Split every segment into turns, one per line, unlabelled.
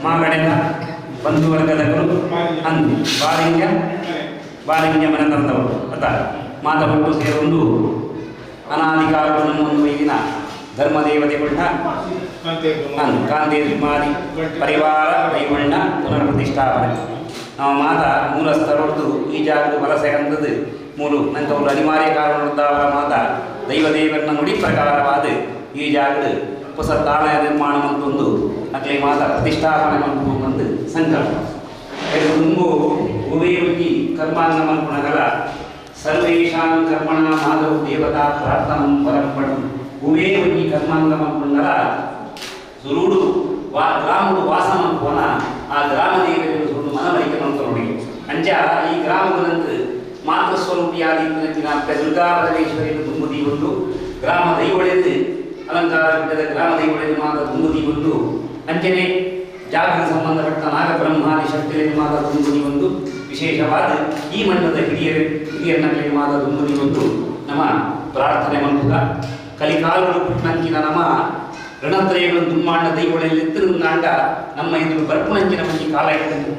ಮಾಗಡೆದ ಬಂಧುವರ್ಗದವರು ಅಂದು ಬಾರಿಂಗ ಬಾರಿಂಗ ಮನೆ ತಂದವರು ಅತ ಮಾತ ಒಟ್ಟು ಸೇರೊಂದು ಅನಾದಿಕಾಲವನ್ನು ಒಂದು ಈಗಿನ ಧರ್ಮದೇವತೆಗೊಂಡ ಕಾಂತೇರಿ ಮಾದಿ ಪರಿವಾರ ದೈವಣ್ಣ ಪುನರ್ ಪ್ರತಿಷ್ಠಾಪನೆ. ನಾವು ಮಾತ ಮೂಲ ಸ್ಥಳದ್ದು ಈ ಜಾಗದ ವಲಸೆ ಅಂದದ್ದು ಮೂಲು ನಂಗೆ ಅನಿವಾರ್ಯ ಕಾರಣದ್ದಾವರ ಮಾತ ದೈವದೇವರನ್ನ ನುಡಿ ಪ್ರಕಾರವಾದ ಈ ಜಾಗದ ಹೊಸ ತಾಳಯ ನಿರ್ಮಾಣ ಮಂತೊಂದು ಅಕ್ಲೆ ಮಾತ ಪ್ರತಿಷ್ಠಾಪನೆ ಮಂತು ಸಂಕಲ್ಪ. ತುಂಬು ಉವೇವಿ ಕರ್ಮಾಂಗ ಮಲ್ಪುಣಗಲ ಸರ್ವೇಷಾಂ ಕರ್ಮಣ ಮಾಧವ ದೇವತಾ ಪ್ರಾರ್ಥನಂ ಪರಂಪಣಂ ಉವೇ ಒಂಜಿ ಕರ್ಮಾಂಗ ಮಲ್ಪುಣಗಲ ಸುರುಡು ವಾ ಗ್ರಾಮಡು ವಾಸ ಮಲ್ಪುವನ ಆ ಗ್ರಾಮ ದೇವತೆಗಳು ಸುರುಡು ಮನವರಿಕೆ ಮಂತನುಡಿ ಅಂಚ ಈ ಗ್ರಾಮದಂತೆ ಮಾತೃಸ್ವರೂಪಿಯಾದಿ ದುರ್ಗಾ ಪರಮೇಶ್ವರಿ ದುಂಬುದಿ ಒಂದು ಗ್ರಾಮ ದೈವೊಳೆದು ಅಲಂಕಾರ ಬಿಟ್ಟದ ಗ್ರಾಮ ದೈವೊಳೆದು ಮಾತ ದುಂಬುದಿ ಒಂದು ಅಂಚನೆ ಜಾಗಕ್ಕೆ ಸಂಬಂಧಪಟ್ಟ ನಾಗಬ್ರಹ್ಮಾದಿ ಶಕ್ತಿಗಳಿಗೆ ಮಾತ ದುಂಬುದಿ ಒಂದು ವಿಶೇಷವಾದ ಈ ಮಣ್ಣದ ಹಿರಿಯರ್ನಗಳಿಗೆ ಮಾತ ದುಂಬುದಿ ಒಂದು ನಮ್ಮ ಪ್ರಾರ್ಥನೆ ಮಂತುಗ ಕಲಿಕಾಲಗಳು ಪುಟ್ಟಂಚಿನ ನಮ್ಮ ಋಣತ್ರಯಗಳು ದುಮ್ಮಾಂಡ ದೈವೊಳೆಯಲ್ಲಿ ತಿರುನಾಂಡ ನಮ್ಮ ಎದುರು ಬರ್ಪುಣಂಚಿನ ಒಂಜಿ ಕಾಲ ಇರ್ತದೆ.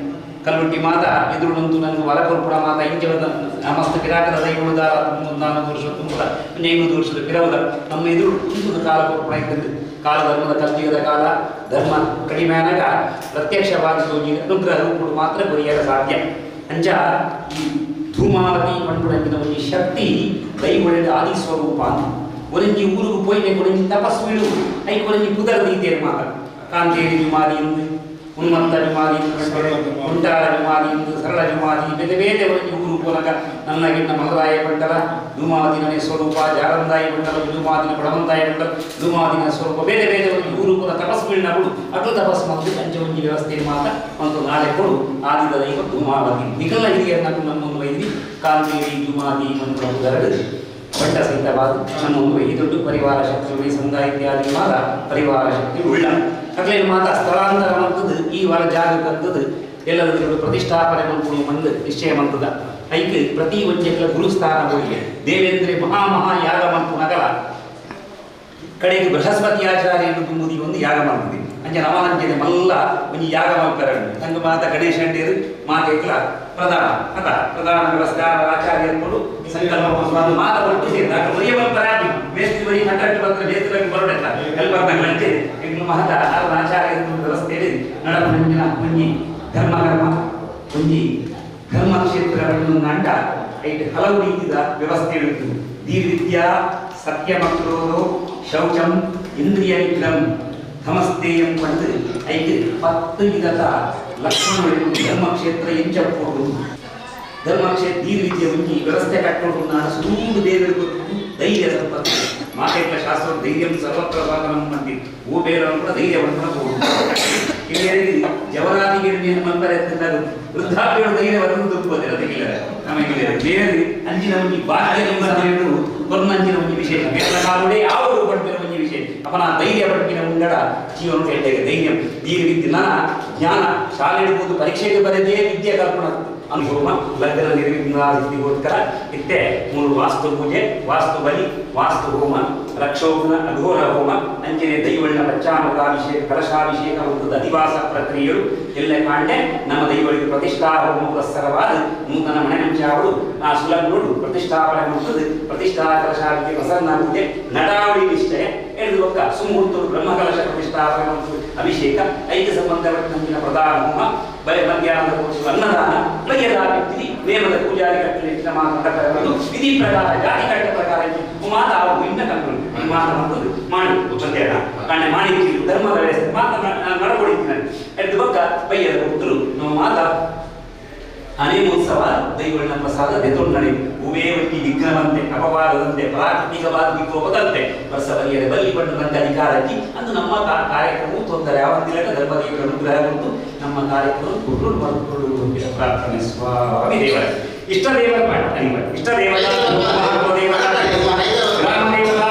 ಕಲ್ಲುಟ್ಟಿ ಮಾತ ಎದುರುಂತು ನನಗೆ ವರಕೊರ್ಪುಡ ಮಾತ ಇಂಚದ ನಮಸ್ತ ಪಿರಾಕದ ದೈವಳುದಾರ 400 ವರ್ಷ ತುಂಬುದ 500 ವರ್ಷದ ಪಿರವದ ನಮ್ಮ ಎದುರು ಕುಂತದ ಕಾಲ ಕೊರ್ಪುಣ ಇರ್ತದೆ. ಕಾಲ ಧರ್ಮದ ಕಲ್ತಿಯದ ಕಾಲ ಧರ್ಮ ಕಡಿಮೆ ಆನಾಗ ಪ್ರತ್ಯಕ್ಷವಾದ ಅನುಗ್ರಹ ರೂಪುಡು ಮಾತ್ರ ಬರಿಯರ ಸಾಧ್ಯ. ಅಂಚ ಈ ಧೂಮಾವತಿ ಪಂಡುಣಂಚಿನ ಒಂಜಿ ಶಕ್ತಿ ದೈವೊಳೆದ ಆದಿ ಸ್ವರೂಪ ಅಂತ ಒಂಜಿ ಊರಿಗೆ ಪೋಯ್ನೆ ಒಂಜಿ ತಪಸ್ವಿಳು ಐಕ್ ಒಂಜಿ ಪುದರ್ ದೀತೇರು ಮಾತ್ರ ಕಾಂತೇರಿ ಜುಮಾದಿ ಎಂದು ಉನ್ಮತ್ತ ಜುಮಾದಿ ಉಂಟಾರ ಜುಮಾದಿ ಎಂದು ಸರಳ ಜುಮಾದಿ ಬೇರೆ ಬೇರೆ ಒಂಜಿ ಊರು ಪೋನಗ ನನ್ನ ಗಿಣ್ಣ ಮಲರಾಯ ಬಂಡಲ ಧೂಮಾವತಿನ ಸ್ವರೂಪ ಜಾರಂದಾಯಿ ಬಂಡಲ ಧೂಮಾದಿನ ಬಡವಂತಾಯ ಬಂಡಲ ಧೂಮಾವತಿನ ಸ್ವರೂಪ ಬೇರೆ ಬೇರೆ ಒಂಜಿ ಊರು ಪೋನ ತಪಸ್ವಿಳಿನಗಳು ಅಟು ತಪಸ್ ಮತ್ತು ಅಂಚೆ ಒಂಜಿ ವ್ಯವಸ್ಥೆ ಮಾತ್ರ ಒಂದು ನಾಳೆ ಕೊಡು ಆದಿದ ದೈವ ಧೂಮಾವತಿ ನಿಖಲ ಹಿರಿಯರನ್ನ ನಮ್ಮನ್ನು ವೈದ್ರಿ ಕಾಂತೇರಿ ಜುಮಾದಿ ಮಂತ್ರ ಉದರಡು ಬಟ್ಟ ಸಹಿತವಾದ ನಮ್ಮ ಈ ದೊಡ್ಡ ಪರಿವಾರ ಶಕ್ತಿ ಸಮುದಾಯ ಇತ್ಯಾದಿ ಮಾತ ಪರಿವಾರ ಶಕ್ತಿ ಉಳ್ಳ ಅಟ್ಲೇ ಮಾತ ಸ್ಥಳಾಂತರ ಮಂತದ್ದು ಈ ವಾರ ಜಾಗಕ್ಕಂಥದ್ದು ಎಲ್ಲದರ ಪ್ರತಿಷ್ಠಾಪನೆ ಮಂತ್ರಿ ಮಂದು ನಿಶ್ಚಯ ಮಂತದ ಐಕ್ ಪ್ರತಿ ಒಂಜೆಗಳ ಗುರುಸ್ಥಾನ ಹೋಗಿ ದೇವೇಂದ್ರೆ ಮಹಾ ಮಹಾ ಯಾಗ ಮಂತು ನಗರ ಕಡೆಗೆ ಬೃಹಸ್ಪತಿ ಆಚಾರ್ಯನು ತುಂಬುದಿ ಒಂದು ಯಾಗ ಮಾಡ್ತದೆ ಅಂಚೆ ನವನಂಜನೆ ಮಲ್ಲ ಒಂಜಿ ಯಾಗ ಮಾಡ್ತಾರೆ ತಂಗ ಮಾತ ಗಣೇಶ ಅಂಡೇರು ಮಾತೇಕ್ಲ ಪ್ರಧಾನ ಅತ ಪ್ರಧಾನ ವ್ಯವಸ್ಥೆ ಆಚಾರ್ಯರು ಸಂಕಲ್ಪ ಮಾತ ಒಟ್ಟು ಸೇರಿದ ಒರಿಯ ಪರಾಗಿ ಮೇಸ್ತ್ರಿ ಬರೀ ಕಂಟ್ರಾಕ್ಟ್ ಬಂದ್ರೆ ಮೇಸ್ತ್ರಿ ಬರೋಡೆಲ್ಲ ಹೆಲ್ಪರ್ ನಂಗೆ ಎಂಗ್ಲು ಮಹತ ಆಚಾರ್ಯ ವ್ಯವಸ್ಥೆ ನಡಪನಂಜಿನ ಒಂಜಿ ಧರ್ಮ ಕರ್ಮ ಒಂಜಿ ಧರ್ಮಕ್ಷೇತ್ರಗಳನ್ನು ನಾಂಡ ಐಟ್ ಹಲವು ರೀತಿಯ ವ್ಯವಸ್ಥೆ ಇರುತ್ತದೆ. ದೀರ್ವಿದ್ಯಾ ಸತ್ಯಮಕ್ರೋಧೋ ಶೌಚಂ ಇಂದ್ರಿಯ ನಿಗ್ರಹಂ ತಮಸ್ತೇಯಂ ಪಂಡು ಐಕ್ 10 ವಿಧದ ಲಕ್ಷಣಗಳು ಧರ್ಮಕ್ಷೇತ್ರ ಎಂಚಪ್ಪೋಡು ಧರ್ಮಕ್ಷೇತ್ರ ದೀರ್ವಿದ್ಯೆ ಒಂಜಿ ವ್ಯವಸ್ಥೆ ಕಟ್ಟೋಡು ನಾನು ಸುಂಡು ದೇವರು ಧೈರ್ಯ ಸಂಪತ್ತು ಮಾತೇಕ ಶಾಸ್ತ್ರ ಧೈರ್ಯಂ ಸರ್ವತ್ರ ಸಾಧನಂ ಮಂದಿ ಓ ಬೇರನ್ನು ಕೂಡ ಧೈರ್ಯವನ್ನು ಹೋಗುದು ಹಿರಿಯರಿಗೆ ಜವರಾದಿಗೆ ಮಂತರ ವೃದ್ಧಾಪ್ಯಗಳು ಧೈರ್ಯವನ್ನು ದುಪ್ಪದೆ ಅದಕ್ಕಿಲ್ಲ ನಮಗೆ ಬೇರೆ ಅಂಜಿನ ಒಂಜಿ ಬಾಹ್ಯ ಕೊರ್ನಂಜಿನ ಒಂಜಿ ವಿಶೇಷ ಬೇರೆ ಕಾಲುಡೆ ಯಾವ ಪಡ್ಪಿನ ಒಂಜಿ ವಿಶೇಷ ಅಪನ ಧೈರ್ಯ ಪಡ್ಪಿನ ಉಂಡಡ ಜೀವನ ಎಡ್ಡೆಗೆ ಧೈರ್ಯ ದೀರ್ವಿದ್ಯೆ ನನ್ನ ಜ್ಞಾನ ಶಾಲೆ ಇಡ್ಬೋದು ಪರೀಕ್ಷೆಗೆ ಬರೆದೇ ವಿದ್ಯೆ ಕಲ್ಪನ ಅನುಭವ ಲಗ್ನ ನಿರ್ವಿಘ್ನಾದಿಗೋಸ್ಕರ ಇತ್ತೆ ಮೂರು ವಾಸ್ತು ಪೂಜೆ ವಾಸ್ತು ಬಲಿ ವಾಸ್ತು ಹೋಮ ರಕ್ಷೋಘ್ನ ಅಘೋರ ಹೋಮ ಅಂಚನೆ ದೈವಳ್ಳ ಪಂಚಾಮೃತಾಭಿಷೇಕ ಕಲಶಾಭಿಷೇಕ ಮತ್ತು ಅಧಿವಾಸ ಪ್ರಕ್ರಿಯೆಗಳು ಎಲ್ಲ ಕಾಂಡೆ ನಮ್ಮ ದೈವಳಿಗೆ ಪ್ರತಿಷ್ಠಾ ಹೋಮ ಪುರಸ್ಸರವಾದ ನೂತನ ಮಣೆಮಂಚಾವಳು ಆ ಸುಲಭಗಳು ಪ್ರತಿಷ್ಠಾಪನೆ ಮಾಡುತ್ತದೆ. ಪ್ರತಿಷ್ಠಾ ಕಲಶಾಭಿಷೇಕ ಪ್ರಸನ್ನ ಪೂಜೆ ನಡಾವಳಿ ನಿಶ್ಚಯ ಎಳೆದು ಪಕ್ಕ ಸುಮೂರ್ತರು ಬ್ರಹ್ಮಕಲಶ ಪ್ರತಿಷ್ಠಾಪನೆ ಮತ್ತು ಅಭಿಷೇಕ ಐದು ಸಂಬಂಧಪಟ್ಟಂತಿನ ಪ್ರಧಾನ ಹೋಮ ಬಲೆ ಮಧ್ಯಾಹ್ನದ ಪೂಜೆ ಅನ್ನದಾನ ಬಯ್ಯದಾಪಿತ್ತಿ ನೇಮದ ಪೂಜಾರಿ ಕಟ್ಟಲಿನ ಮಾತು ವಿಧಿ ಪ್ರಕಾರ ಜಾತಿ ಕಟ್ಟ ಪ್ರಕಾರ ಮಾತ ಇನ್ನ ಕಂಡು ಮಾತ ಮಾಡ್ತದೆ ಮಾಡಿ ಮಧ್ಯಾಹ್ನ ಕಾಣೆ ಮಾಡಿ ಧರ್ಮದ ವ್ಯವಸ್ಥೆ ಮಾತ ನಡಕೊಡಿದ್ದೀನಿ ಎಳೆದು ಪಕ್ಕ ಬಯ್ಯದ ಭಕ್ತರು ನಮ್ಮ ಮಾತ ಅನೇಮೋತ್ಸವ ದೈವಣ್ಣ ಪ್ರಸಾದ ದೆತೊನ್ನಡೆ ಹೂವೇ ಒಂಜಿ ವಿಘ್ನವಂತೆ ಅಪವಾದದಂತೆ ಪ್ರಾಕೃತಿಕವಾದ ವಿಕೋಪದಂತೆ ವರ್ಷ ಬಲಿಯರೆ ಬಲಿ ಪಟ್ಟದಂತೆ ಅಧಿಕಾರಕ್ಕೆ ಅಂದು ನಮ್ಮ ಕಾರ್ಯಕ್ರಮವು ತೊಂದರೆ ಯಾವಂತಿಲ್ಲ. ಧರ್ಮದೇವರ ಅನುಗ್ರಹ ಉಂಟು ನಮ್ಮ ಕಾರ್ಯಕ್ರಮ ಗುರು ಮಾಡಿಕೊಳ್ಳುವ ಪ್ರಾರ್ಥನೆ ಸ್ವಾಮಿ ದೇವರ ಇಷ್ಟ ದೇವರ ಮಾಡಿ ಇಷ್ಟ ದೇವತಾ ದೇವತಾ ಗ್ರಾಮ ದೇವತಾ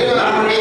ಗ್ರಾಮ ದೇವತಾ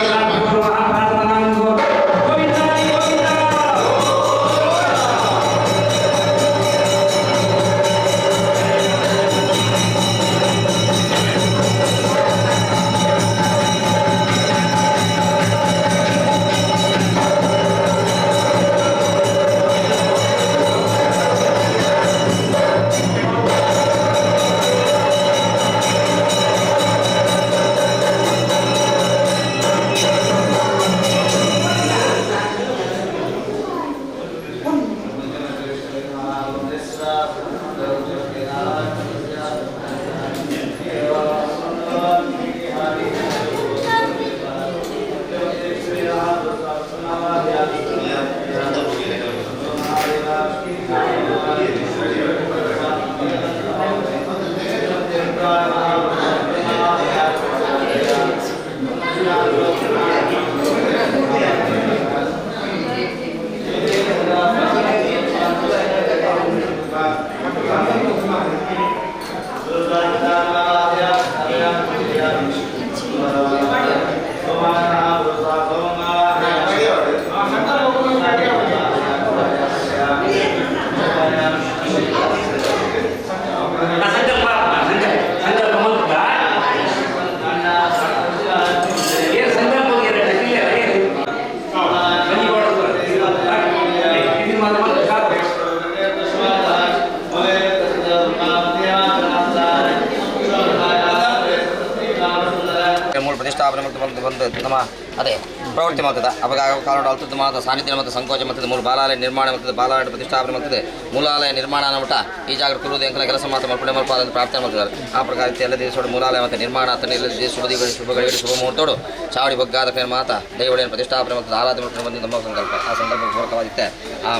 ಬಂದು ನಮ್ಮ ಅದೇ ಪ್ರವೃತ್ತಿ ಮಾಡ್ತದೆ. ಅವಾಗ ಕಾರಣ ಅಲ್ತದ್ದು ಮಾತ್ರ ಸಾನ್ನಿಧ್ಯ ಮತ್ತು ಸಂಕೋಚ ಮತ್ತು ಮೂಲ ಬಾಲಾಲಯ ನಿರ್ಮಾಣ ಮತ್ತು ಬಾಲಾಲಯ ಪ್ರತಿಷ್ಠಾಪನೆ ಮಾಡ್ತದೆ. ಮೂಲಾಲಯ ನಿರ್ಮಾಣ ಮಟ್ಟ ಈ ಜಾಗ ಕುರುವುದು ಎಂಕಲ ಕೆಲಸ ಮಾತ್ರ ಮಲ್ಪಡೆ ಮಲ್ಪ ಪ್ರಾರ್ಥನೆ ಮಾಡ್ತಿದ್ದಾರೆ. ಆ ಪ್ರಕಾರ ಎಲ್ಲ ದೇಶೋಡು ಮೂಲಾಲಯ ಮತ್ತು ನಿರ್ಮಾಣ ಆತನ ಎಲ್ಲ ದೇಶ ಶುಭದಿಗಳು ಶುಭಗಳಿಗೆ ಶುಭ ಮುಹೂರ್ತೋಡು ಚಾವಡಿ ಬಗ್ಗಾದ ಮಾತ ದೈವಳಿಯನ್ನು ಪ್ರತಿಷ್ಠಾಪನೆ ಮತ್ತು ಆರಾಧನೆ ಮಾಡ್ಕೊಂಡು ಬಂದು ನಮ್ಮ ಸಂಕಲ್ಪ. ಆ ಸಂಕಲ್ಪ ಪೂರಕವಾಗಿತ್ತೆ. ಆ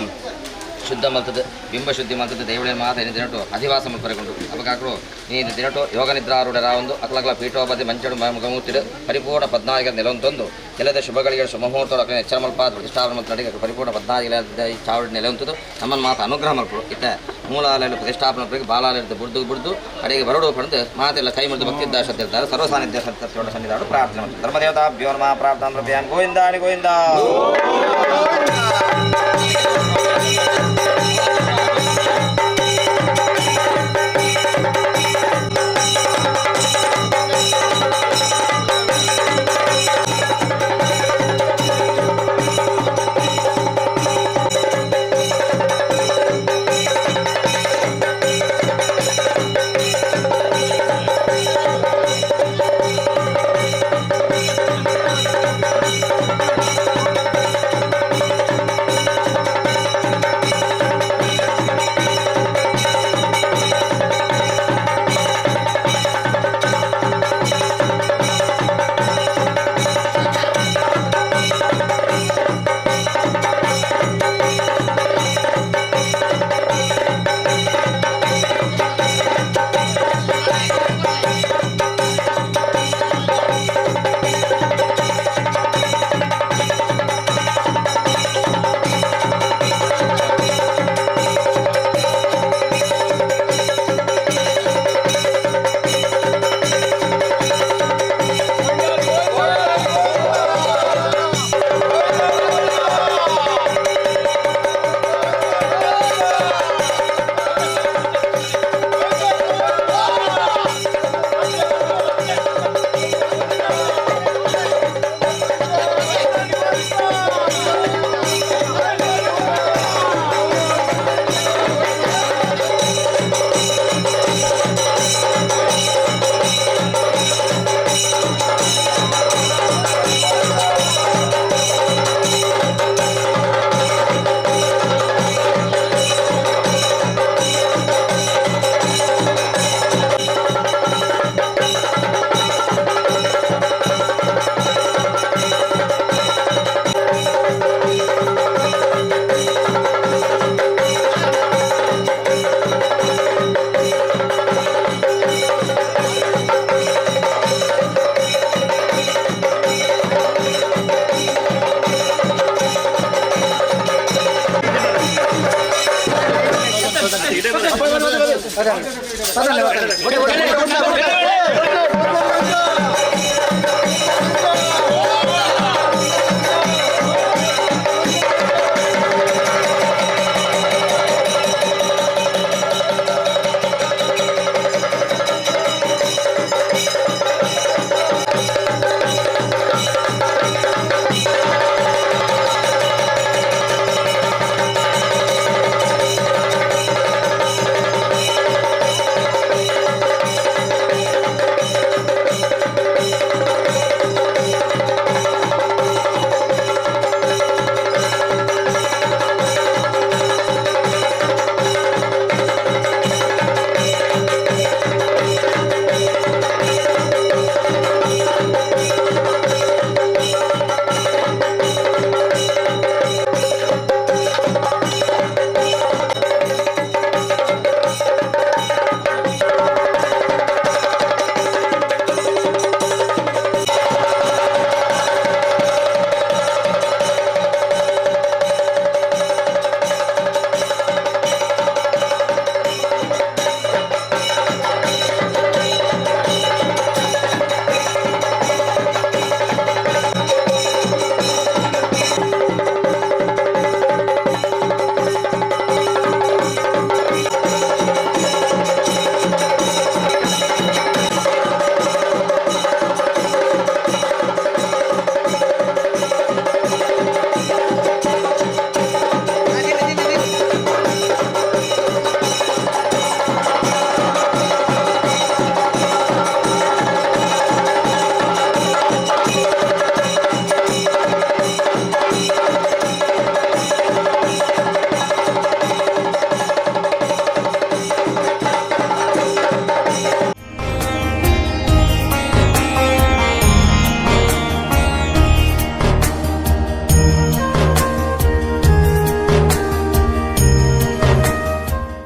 ಶುದ್ಧ ಮಲ್ತದ್ದು ಬಿಂಬ ಶುದ್ಧಿ ಮಲ್ತದ್ದು ದೈವಳಿನ ಮಾತ ಇನ್ನು ದಿನಟು ಅಧಿವಾಸ ಮಲ್ಪರೆಗೊಂಡು ಅಪಕಾಕರು ನೀನು ದಿನಟು ಯೋಗ ನಿದ್ರಾರೂಢರ ಒಂದು ಅಕಲಕಲ ಪೀಠೋಪತಿ ಮಂಚಡು ಮುಖಮೂರ್ತಿಡು ಪರಿಪೂರ್ಣ ಪದ್ನಾಲ್ಕರ ನೆಲವೊಂದೊಂದು ಎಲ್ಲದ ಶುಭಗಳಿಗೆ ಶುಭಮುಹೂರ್ತೋಡು ಅಕಲ ಎಚ್ಚರ ಮಲ್ಪಾದ ಪ್ರತಿಷ್ಠಾಪನೆ ಮತ್ತು ನಡಿಗೆ ಪರಿಪೂರ್ಣ ಪದ್ನಾಲ್ಕರ ಚಾವಡಿ ನೆಲವಂತದ್ದು ನಮ್ಮನ್ನು ಮಾತು ಅನುಗ್ರಹ ಮಲ್ಪಡು. ಇತ್ತ ಮೂಲಾಲಯ ಪ್ರತಿಷ್ಠಾಪನೆ ಬಾಲಾಲಯದ ಬುಡ್ದು ಬುಡ್ದು ಅಡಿಗೆ ಬರಡು ಪಡೆದು ಮಾತೆಲ್ಲ ಕೈ ಮುರಿದು ಭಕ್ತಿದ್ದ ಶ್ರದ್ಧೆ ಸರ್ವ ಸಾನ್ನಿಧ್ಯ ಸನ್ನಿಧಾನ ಪ್ರಾರ್ಥನೆ ಮಾಡ್ತಾರೆ. ಧರ್ಮದೇವತಾ ಭ್ಯೋ ನಮಃ ಪ್ರಾರ್ಥನಾ ಗೋವಿಂದ ಗೋವಿಂದ.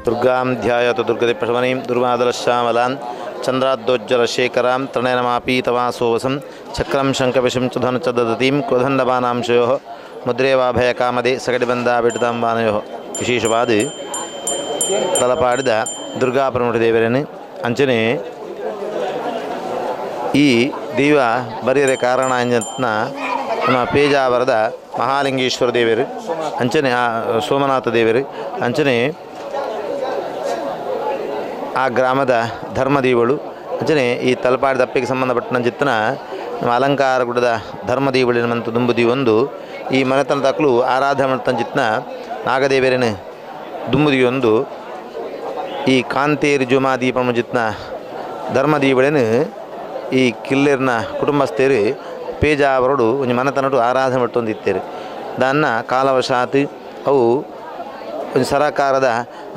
ದುರ್ಗಾಂ ಧ್ಯಾಯತು ದುರ್ಗತಿಪ್ರಶಮನೀಂ ದುರ್ವಾದಲಶ್ಯಾಮಲಾಂ ಚಂದ್ರಾದ್ದೋಜ್ಜಲಶೇಖರಾಂ ತ್ರಣಯನಮಾಪೀತವಾಸೋವಸಂ ಚಕ್ರಂ ಶಂಖವಿಷಂ ಚ ಧನು ಚ ದದತೀಂ ಕ್ರೋಧಂಡಬಾನಾಂಶಯೋ ಮುದ್ರೇವಾಭಯಕಾಮದೆ ಸಗಡಿಬಂಧಾಬಿಡತಾಂಬಾನಯೋ. ವಿಶೇಷವಾದ ತಲಪಾಡಿದ ದುರ್ಗಾಪರಮಠ ದೇವರನ್ನು ಅಂಚನೆ ಈ ದೈವ ಬರೆಯರೆ ಕಾರಣ ಅಂಜನ ನಮ್ಮ ಪೇಜಾವರದ ಮಹಾಲಿಂಗೇಶ್ವರ ದೇವರು ಅಂಚನೆ ಸೋಮನಾಥ ದೇವರು ಅಂಚನೆ ಆ ಗ್ರಾಮದ ಧರ್ಮದೇವಳು ಅಂಚನೆ ಈ ತಲಪಾಡಿ ದಪ್ಪಿಗೆ ಸಂಬಂಧಪಟ್ಟಂಚಿತ್ತನ ನಮ್ಮ ಅಲಂಕಾರಗುಡದ ಧರ್ಮದೇವಳಿನ ಮಂತು ದುಂಬುದಿ ಒಂದು ಈ ಮನೆತನ ತಕ್ಕಲು ಆರಾಧನೆ ಮಾಡ್ತಂಚಿತ್ತನ ನಾಗದೇವರಿನ ದುಂಬುದಿಯೊಂದು ಈ ಕಾಂತೇರಿ ಜುಮಾದೀಪ ಜಿತ್ನ ಧರ್ಮದೀವಳಿನ ಈ ಕಿಲ್ಲೇರ್ನ ಕುಟುಂಬಸ್ಥರು ಪೇಜಾವರೋಡು ಒಂಜಿ ಮನೆತನಟು ಆರಾಧನೆ ಮಾಡ್ತೊಂದಿತ್ತೇರು. ದಾನ್ನ ಕಾಲವಶಾತ್ ಅವು ಒಂಜಿ ಸರಕಾರದ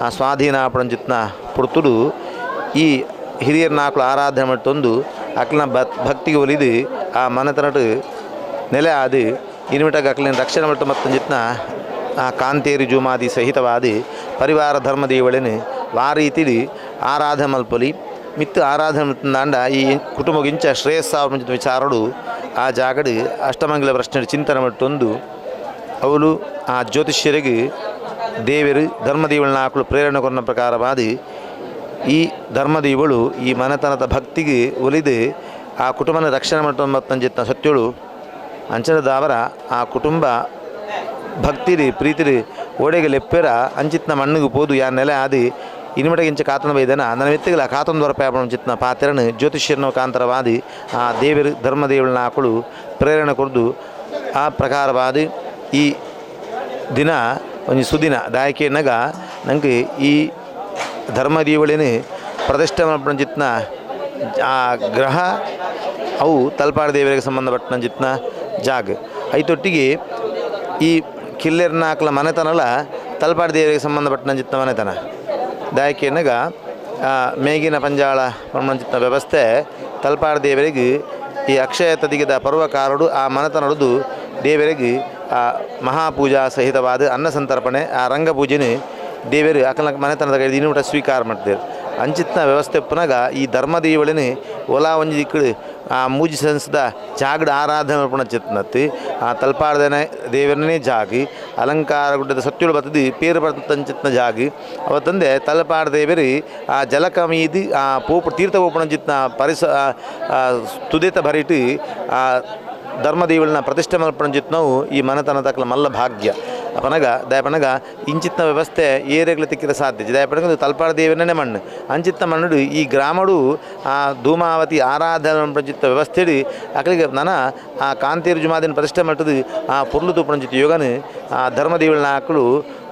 ಆ ಸ್ವಾಧೀನ ಪಡಂಚಿತ್ನ ಪುರ್ತುಡು ಈ ಹಿರಿಯರ್ನಾಕಲು ಆರಾಧನೆ ಮಾಡ್ತೊಂದು ಅಕ್ಲಿನ ಭಕ್ತಿಗೆ ಒಲಿದು ಆ ಮನೆತನಟು ನೆಲೆ ಆದು ಇನ್ಮಿಟಾಗ ಅಕ್ಲಿನ ರಕ್ಷಣೆ ಮಾಡ್ತು ಮತ್ತೊಂಜಿತ್ನ ಆ ಕಾಂತೇರಿ ಜುಮಾದಿ ಸಹಿತವಾದಿ ಪರಿವಾರ ಧರ್ಮದೇವಳಿನ ವಾರೀತಿಡಿ ಆರಾಧನೆ ಮಲ್ಪೊಲಿ ಮಿತ್ತು ಆರಾಧನೆ ದಾಂಡ ಈ ಕುಟುಂಬಗಿಂಚ ಶ್ರೇಯಸ್ಸಾವ ವಿಚಾರಡು ಆ ಜಾಗಡು ಅಷ್ಟಮಂಗಲ ಪ್ರಶ್ನೆ ಚಿಂತನೆ ಮಟ್ಟೊಂದು ಅವಳು ಆ ಜ್ಯೋತಿಷ್ಯರಿಗೆ ದೇವರು ಧರ್ಮದೇವಳನ್ನ ಹಾಕಲು ಪ್ರೇರಣೆ ಕೊನ್ನ ಪ್ರಕಾರವಾದಿ ಈ ಧರ್ಮದೇವಳು ಈ ಮನೆತನದ ಭಕ್ತಿಗೆ ಒಲಿದು ಆ ಕುಟುಂಬನ ರಕ್ಷಣೆ ಮಟ್ಟೊಂಬತ್ತಂಜಿತ್ನ ಸತ್ಯಳು ಅಂಚನದಾವರ ಆ ಕುಟುಂಬ ಭಕ್ತಿರಿ ಪ್ರೀತಿರಿ ಓಡೆಗೆ ಲೆಪ್ಪೆರ ಅಂಚಿತ್ನ ಮಣ್ಣಿಗೆ ಪೋದು ಯಾ ನೆಲೆ ಆದಿ ಇನಿಮಟಗಿಂಚ ಕಾತನ ಬೈದನ ನನ್ನ ಮೆತ್ತಿಗಲ ಕಾತೊಂದು ವರಪಾಪಣ ಚಿತ್ನ ಪಾತ್ರನ ಜ್ಯೋತಿಷ್ಯನ ಕಾಂತರವಾದಿ ಆ ದೇವರು ಧರ್ಮದೇವಳನ್ನ ಹಾಕಲು ಪ್ರೇರಣೆ ಕೊಡ್ದು ಆ ಪ್ರಕಾರವಾದಿ ಈ ದಿನ ಒಂದು ಸುದಿನ ದಾಯಕೆನಗ ನಂಗೆ ಈ ಧರ್ಮದೇವಳಿನ ಪ್ರತಿಷ್ಠೆ ಚಿತ್ನ ಆ ಗ್ರಹ ಅವು ತಲಪಾಡ ದೇವರಿಗೆ ಸಂಬಂಧಪಟ್ಟ ಚಿತ್ನ ಜಾಗ ಐತೊಟ್ಟಿಗೆ ಈ ಕಿಲ್ಲೆರ್ನಾಕ್ಲ ಮನೆತನಲ ತಲಪಾಡ ದೇವರಿಗೆ ಸಂಬಂಧಪಟ್ಟ ಚಿತ್ನ ಮನೆತನ ದಾಯಕೆನಗ ಮೇಗಿನ ಪಂಜಾಳ ಚಿತ್ನ ವ್ಯವಸ್ಥೆ ತಲಪಾಡ ದೇವರಿಗೆ ಈ ಅಕ್ಷಯ ತದಿಗದ ಪರ್ವಕಾರಡು ಆ ಮನೆತನಡುದು ದೇವರಿಗೆ ಆ ಮಹಾಪೂಜಾ ಸಹಿತವಾದ ಅನ್ನ ಸಂತರ್ಪಣೆ ಆ ರಂಗಪೂಜೆನ ದೇವರು ಅಕಲ ಮನೆತನದ ಇನ್ನೂಟ ಸ್ವೀಕಾರ ಮಾಡ್ತೇವೆ. ಅಂಚಿತ್ನ ವ್ಯವಸ್ಥೆ ಪುನಗ ಈ ಧರ್ಮದೇವಳಿನ ಒಲಾ ಒಂಜಿ ದಿಕ್ಕಳು ಆ ಮೂಜಿ ಸೆನ್ಸ್ದ ಜಾಗಡ ಆರಾಧನೆ ಪುಣ ಚಿತ್ನತ್ತಿ ಆ ತಲ್ಪಾಡ್ದನೆ ದೇವರನ್ನೇ ಜಾಗಿ ಅಲಂಕಾರ ಗುಡ್ಡದ ಸತ್ಯುಳು ಬರ್ತದೆ ಪೇರು ಬರ್ತಂಚಿತ್ನ ಜಾಗಿ ಅವತ್ತಂದೆ ತಲಪಾಡ ದೇವರಿ ಆ ಜಲಕ ಮೀದಿ ಆ ಪೋಪು ತೀರ್ಥ ಪೋಪುಣ ಚಿತ್ನ ಪರಿಸ ತುದೇತ ಭರಿಟಿ ಆ ಧರ್ಮದೇವಳನ್ನ ಪ್ರತಿಷ್ಠೆ ಮಲ್ಪಣ ಚಿತ್ನವು ಈ ಮನೆತನ ತಕ್ಕಲ ಮಲ್ಲ ಭಾಗ್ಯ ಅಪನಗ ದಯಪನಗ ಇಂಚಿತ್ನ ವ್ಯವಸ್ಥೆ ಏರೆಗ್ಲ ತಿಕ್ಕಿರ ಸಾಧ್ಯ ದಯಪನಗ ತಲಪಾಡ ದೇವರನ್ನೇ ಮಣ್ಣು ಅಂಚಿತ್ನ ಮಣ್ಣು ಈ ಗ್ರಾಮಡು ಆ ಧೂಮಾವತಿ ಆರಾಧನೆ ಚಿತ್ತ ವ್ಯವಸ್ಥೆಡು ಅಕಲಿಗೆ ನನ ಆ ಕಾಂತೇರು ಜುಮಾದಿನ ಪ್ರತಿಷ್ಠೆ ಮಟ್ಟದು ಆ ಪೊರ್ಲು ತೂಪಣಂಚಿತ್ತ ಯೋಗನು ಆ ಧರ್ಮದೇವಳನ್ನ ಹಾಕಲು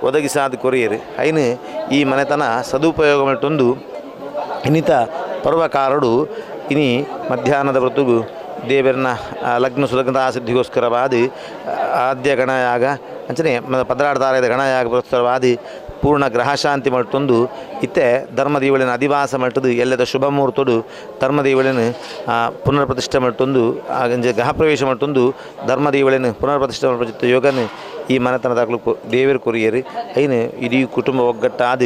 ಒದಗಿಸಾದ ಕೊರಿಯರು ಐನು ಈ ಮನೆತನ ಸದುಪಯೋಗ ಮಟ್ಟೊಂದು ಇನ್ನಿತ ಪರ್ವಕಾರಡು ಇನಿ ಮಧ್ಯಾಹ್ನದ ಹೊರತುಗು ದೇವರನ್ನ ಲಗ್ನ ಸುಲಗ್ನದ ಸಿದ್ಧಿಗೋಸ್ಕರವಾದಿ ಆದ್ಯ ಗಣಯಾಗ ಅಂಚನೆ ಪದರಾಡ್ತಾರದ ಗಣಯಾಗ ಪುರಸ್ಕರವಾದಿ ಪೂರ್ಣ ಗ್ರಹಶಾಂತಿ ಮಟ್ಟೊಂದು ಇತ್ತೆ ಧರ್ಮದೇವಳಿನ ಅಧಿವಾಸ ಮಟ್ಟದು ಎಲ್ಲದ ಶುಭ ಮುಹೂರ್ತಡು ಧರ್ಮದೇವಳಿನ ಪುನರ್ ಪ್ರತಿಷ್ಠೆ ಮಟ್ಟೊಂದು ಗೃಹ ಪ್ರವೇಶ ಮಟ್ಟೊಂದು ಧರ್ಮದೇವಳಿನ ಪುನರ್ ಪ್ರತಿಷ್ಠೆ ಮಟ್ಟ ಯೋಗನ ಈ ಮನೆತನದಾಗಲು ದೇವರು ಕೊರಿಯರು ಐನು ಇಡೀ ಕುಟುಂಬ ಒಗ್ಗಟ್ಟಾದ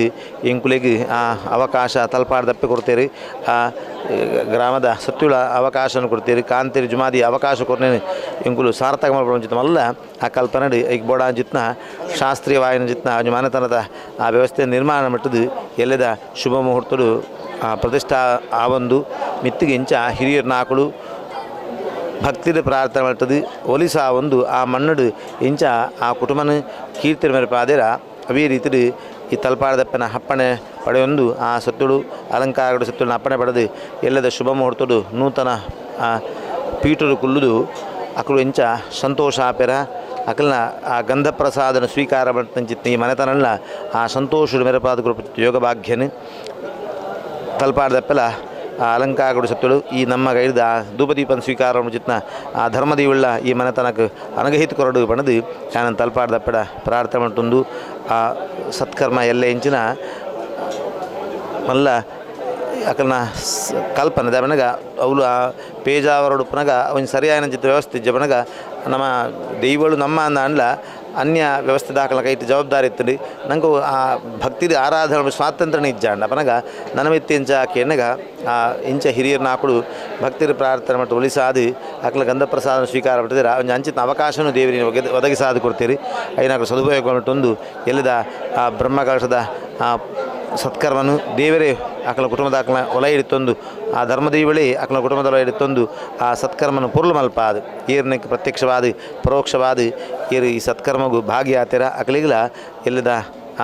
ಎಂಕುಲೆಗೆ ಆ ಅವಕಾಶ ತಲಪಾಡ್ದಪ್ಪೆ ಕೊಡ್ತೇರಿ ಆ ಗ್ರಾಮದ ಸತ್ಯುಳ ಅವಕಾಶನ ಕೊಡ್ತೀರಿ ಕಾಂತೇರಿ ಜುಮಾದಿ ಅವಕಾಶ ಕೊರ್ನೇನು ಎಂಕುಲು ಸಾರ್ಥಕ ಮಲ್ಲ ಆ ಕಲ್ಪನೆ ಈಗ ಬೋಡ ಜಿತ್ನ ಶಾಸ್ತ್ರೀಯ ವಾಯನ ಜಿತ್ನ ಮನೆತನದ ಆ ವ್ಯವಸ್ಥೆ ನಿರ್ಮಾಣ ಮಟ್ಟದು ಎಲ್ಲದ ಶುಭ ಮುಹೂರ್ತಡು ಆ ಪ್ರತಿಷ್ಠಾ ಆ ಒಂದು ಮಿತ್ತಿಗೆ ಇಂಚ ಹಿರಿಯರ್ ನಾಕುಳು ಭಕ್ತಿದ ಪ್ರಾರ್ಥನೆ ಮಾಡ್ತದೆ ಒಲಿಸಾ ಒಂದು ಆ ಮಣ್ಣಡು ಇಂಚ ಆ ಕುಟುಂಬನ ಕೀರ್ತಿ ಮೇರೆ ಪಾದಿರ ಅವೇ ರೀತಿಡು ಈ ತಲಪಾಡದಪ್ಪನ ಹಪ್ಪಣೆ ಪಡೆಯೊಂದು ಆ ಸತ್ತುಳು ಅಲಂಕಾರಗಳು ಸತ್ತುಳನ್ನ ಅಪ್ಪಣೆ ಪಡೆದು ಎಲ್ಲದ ಶುಭ ಮುಹೂರ್ತಡು ನೂತನ ಆ ಪೀಠರು ಕುಲ್ಲುದು ಅಕಲು ಇಂಚ ಸಂತೋಷ ಆಪೆರ ಅಕಲ್ನ ಆ ಗಂಧ ಪ್ರಸಾದನ ಸ್ವೀಕಾರ ಮಾಡ್ತಂಚಿತ್ತ ಈ ಮನೆತನಲ್ಲ ಆ ಸಂತೋಷದ ಮೆರಪಾದ ಕೃಪ ಯೋಗ ಭಾಗ್ಯನ ತಲಪಾಡದಪ್ಪೆಲ್ಲ ಆ ಅಲಂಕಾರಗಳು ಸತ್ತುಳು ಈ ನಮ್ಮ ಕೈದ ಧೂಪದೀಪನ ಸ್ವೀಕಾರ ಚಿತ್ನ ಆ ಧರ್ಮದೇವುಳ್ಳ ಈ ಮನೆತನಕ್ಕೆ ಅನಗಹಿತ ಕೊರಡು ಬಣದು ನಾನು ತಲಪಾಡ್ದಪ್ಪಡ ಪ್ರಾರ್ಥನೆ ಮಟ್ಟೊಂದು ಆ ಸತ್ಕರ್ಮ ಎಲ್ಲ ಇಂಚಿನ ಮಲ್ಲ ಅಕಲ್ನ ಕಲ್ಪನೆ ದಬನಗ ಅವಳು ಆ ಪೇಜಾವರಡು ಪನಗ ಒಂದು ಸರಿಯಾದ ಚಿತ್ರ ವ್ಯವಸ್ಥೆ ಜಬನಗ ನಮ್ಮ ದೈವಳು ನಮ್ಮ ಅಂದ ಅನ್ಲ ಅನ್ಯ ವ್ಯವಸ್ಥೆ ದಾಖಲ ಕೈಟ್ ಜವಾಬ್ದಾರಿ ಇತ್ತು ನಂಗೆ ಆ ಭಕ್ತಿ ಆರಾಧನೆ ಸ್ವಾತಂತ್ರ್ಯ ಇಜ್ಜಾಂಡ ಅಪನಗ ನನಮಿತ್ತಿ ಇಂಚ ಕೇನಗ ಆ ಇಂಚ ಹಿರಿಯರ್ನ ಆಕಳು ಭಕ್ತಿರ ಪ್ರಾರ್ಥನೆ ಮತ್ತು ಒಲಿಸಾದು ಅಕ್ಲ ಗಂಧ ಪ್ರಸಾದ ಸ್ವೀಕಾರ ಪಡ್ತೀರ ಒಂಜಿ ಅಂಚಿತ ಅವಕಾಶನೂ ದೇವರಿನ ಒದಗಿಸಾದು ಕೊಡ್ತೀರಿ ಐನಾಕಲು ಸದುಪಯೋಗ ಮಟ್ಟೊಂದು ಎಲ್ಲದ ಆ ಬ್ರಹ್ಮಕಲಶದ ಆ ಸತ್ಕರ್ಮನು ದೇವರೇ ಆಕಲ ಕುಟುಂಬದ ಆಕಲ ಒಲ ಹಿಡಿತೊಂದು ಆ ಧರ್ಮದೇವಳಿ ಆಕಲ ಕುಟುಂಬದ ಒಲ ಹಿಡಿತೊಂದು ಆ ಸತ್ಕರ್ಮನು ಪೊರ್ಲು ಮಲ್ಪಾದು ಏರ್ನಕ್ಕೆ ಪ್ರತ್ಯಕ್ಷವಾದ ಪರೋಕ್ಷವಾದ ಏರು ಈ ಸತ್ಕರ್ಮಗು ಭಾಗಿಯಾತಿರ ಅಕಲಿಗಲ ಎಲ್ಲದ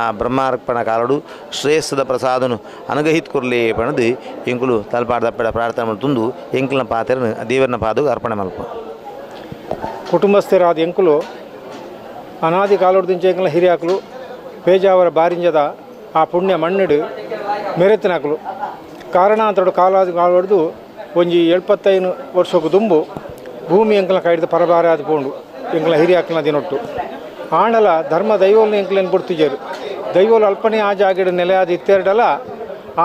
ಆ ಬ್ರಹ್ಮಾರ್ಪಣ ಕಾಲಡು ಶ್ರೇಷ್ಠದ ಪ್ರಸಾದನು ಅನುಗ್ರಹಿತ ಕೊರ್ಲಿ ಪಣದು ಎಂಕುಲು ತಲಪಾಡ್ದಪ್ಪಡ ಪ್ರಾರ್ಥನೆ ಮಲ್ತೊಂದು ಎಂಕುಲ್ನ ಪಾತೆರನು ದೇವರನ ಪಾದకు ಅರ್ಪಣೆ ಮಲ್ಪ.
ಕುಟುಂಬಸ್ಥರಾದ ಎಂಕುಲು ಅನಾದಿ ಕಾಲೊಡ್ದಿಂಚ ಎಂಕುಲ ಹಿರಿಯಾಕಲು ಪೇಜಾವರ ಬಾರಿಂಜದ ಆ ಪುಣ್ಯ ಮಣ್ಣಿಡು ಮೆರೆತನಾಕಲು ಕಾರಣಾಂತರಡು ಕಾಲಾದಿ ಕಾಲೊಡ್ದು ಒಂಜಿ 75 ವರ್ಷಕ್ಕೂ ದುಂಬು ಭೂಮಿ ಎಂಕಲ ಕೈಡ್ದು ಪರಬಾರ ಆದ ಪೋಂಡು ಎಂಕಲ ಹಿರಿಯಾಕಲ್ನ ದಿನೊಟ್ಟು ಆಂಡಲ ಧರ್ಮ ದೈವೋಲ್ನ ಎಂಕಲೇನು ಕೊಡ್ತಿಜರು ದೈವೋಲು ಅಲ್ಪನೇ ಆ ಜಾಗೆಡು ನೆಲೆಯಾದ ಇತ್ತೆರಡಲ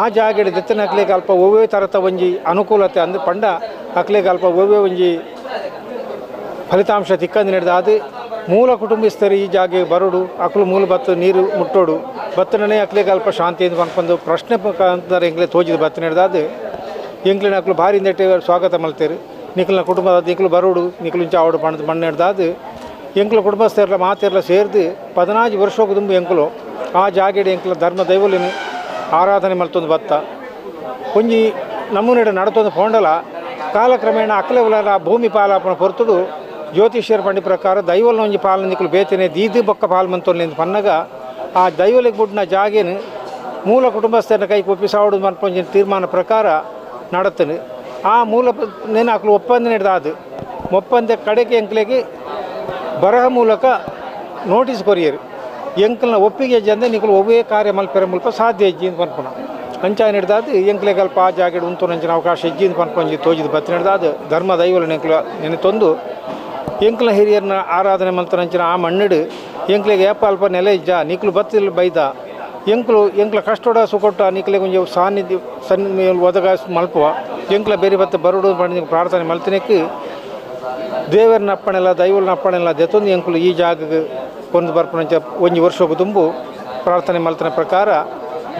ಆ ಜಾಗೆಡು ದೆತ್ತನ ಅಕ್ಲೆಗೆ ಅಲ್ಪ ಒವ್ವೇ ತರತ ಒಂಜಿ ಅನುಕೂಲತೆ ಅಂದು ಪಂಡ ಅಕ್ಲೆಗೆ ಅಲ್ಪ ಒವ್ವೇ ಒಂಜಿ ಫಲಿತಾಂಶ ತಿಕ್ಕಂದು ನಡೆದ ಅದು ಮೂಲ ಕುಟುಂಬಸ್ಥರು ಈ ಜಾಗೆ ಬರೋಡು ಅಕ್ಲು ಮೂಲ ಬತ್ತು ನೀರು ಮುಟ್ಟೋಡು ಬತ್ತನೇ ಅಕ್ಲೆಗೆ ಅಲ್ಪ ಶಾಂತಿ ಅಂತ ಪನ್ಪಂದು ಪ್ರಶ್ನೆ ಅಂತಾರೆ ಎಂಕ್ಲೆ ತೋಜಿದ ಬತ್ತ ನಡೆದಾದು ಎಂಕ್ಲಿನ ಅಕ್ಲು ಭಾರಿ ನೆಟ್ಟೆ ಸ್ವಾಗತ ಮಲ್ತೇರು ನಿಕ್ಲಿನ ಕುಟುಂಬದ ನಿಕ್ಲು ಬರೋಡು ನಿಕ್ಲು ಇಂಚ ಆವಡು ಪಣದ ಮಣ್ಣು ಹಿಡ್ದಾದು ಎಂಕ್ಲ ಕುಟುಂಬಸ್ಥರೆಲ್ಲ ಮಾತೆಲ್ಲ ಸೇರ್ದು 14 ವರ್ಷಕ್ಕೆ ದುಂಬು ಎಂಕುಲು ಆ ಜಾಗೆಡೆ ಎಂಕ್ಲ ಧರ್ಮ ದೈವಲಿನ ಆರಾಧನೆ ಮಲ್ತೊಂದು ಬತ್ತ ಒಂಜಿ ನಮೂನೆಡೆ ನಡತೊಂದು ಫೋಂಡಲ ಕಾಲಕ್ರಮೇಣ ಅಕ್ಲೆ ಉಲಾರ ಭೂಮಿ ಪಾಲಾಪನ ಹೊರತುಡು ಜ್ಯೋತಿಷ್ಯರ ಪಂಡಿ ಪ್ರಕಾರ ದೈವಲ್ನ ಒಂಜಿ ಪಾಲನ ನಿಕ್ಲು ಬೇತನೆ ದೀದು ಬೊಕ್ಕ ಪಾಲ್ ಮಂತೊಲ್ನಿಂದ ಪನ್ನಗ ಆ ದೈವಲಿಗೆ ಬುಡ್ನ ಜಾಗೇನು ಮೂಲ ಕುಟುಂಬಸ್ಥರನ್ನ ಕೈ ಒಪ್ಪಿಸಾವಡು ಮನ್ಪೊಂಜಿನ ತೀರ್ಮಾನ ಪ್ರಕಾರ ನಡತನು ಆ ಮೂಲ ನೇನು ಅಕ್ಲು ಒಪ್ಪಂದ ನಡೆದಾದು ಒಪ್ಪಂದ ಕಡೆಗೆ ಎಂಕ್ಲೆಗೆ ಬರಹ ಮೂಲಕ ನೋಟಿಸ್ ಕೊರಿಯರು ಎಂಕಲ್ನ ಒಪ್ಪಿಗೆ ಜಂದೆ ನಿಕ್ಲು ಒವ್ವೇ ಕಾರ್ಯ ಮಲ್ಪೆರ ಮುಲ್ಪ ಸಾಧ್ಯ ಇಜ್ಜಿ ಅಂತ ಪನ್ಪುನ ಅಂಚ ನಡೆದಾದು ಎಂಕ್ಲೆಗೆ ಅಲ್ಪ ಆ ಜಾಗೆಡ್ ಉಂತು ನಂಚಿನ ಅವಕಾಶ ಇಜ್ಜಿ ಅಂತ ಪನ್ಪೊಂಜಿ ತೋಜಿದ ಬತ್ತಿ ನಡೆದಾದು ಧರ್ಮ ದೈವಲ ಎಂಕ್ಲ ನೆನೆ ಎಂಕ್ಲ ಹಿರಿಯರನ್ನ ಆರಾಧನೆ ಮಲ್ತನಂಚಿನ ಆ ಮಣ್ಣಿಡು ಎಂಕ್ಲೆಗೆ ಏಪ ಅಲ್ಪ ನೆಲೆ ಇಜ್ಜ ನಿಕ್ಲು ಬತ್ತಿಲ್ಲ ಬೈದ ಎಂಕ್ಲು ಎಂಕ್ಲ ಕಷ್ಟೋಡ ಸುಕೊಟ್ಟ ನಿಕ್ಲೆ ಒಂಜಿ ಸಾನ್ನಿಧ್ಯ ಸಣ್ಣ ಒದಗ ಮಲ್ಪುವ ಎಂಕ್ಲ ಬೇರೆ ಬತ್ತ ಬರುಡು ಪಂಡ ಪ್ರಾರ್ಥನೆ ಮಲ್ತಿನಕ್ಕೆ ದೇವರನ್ನ ಅಪ್ಪಣೆಲ್ಲ ದೈವಲನ ಅಪ್ಪಣೆಲ್ಲ ದೆತ್ತೊಂದು ಎಂಕುಲು ಈ ಜಾಗಕ್ಕೆ ಕೊಂಡು ಬರ್ಪಣಂಚ ಒಂಜಿ ವರ್ಷಕ್ಕೂ ತುಂಬು ಪ್ರಾರ್ಥನೆ ಮಲ್ತನ ಪ್ರಕಾರ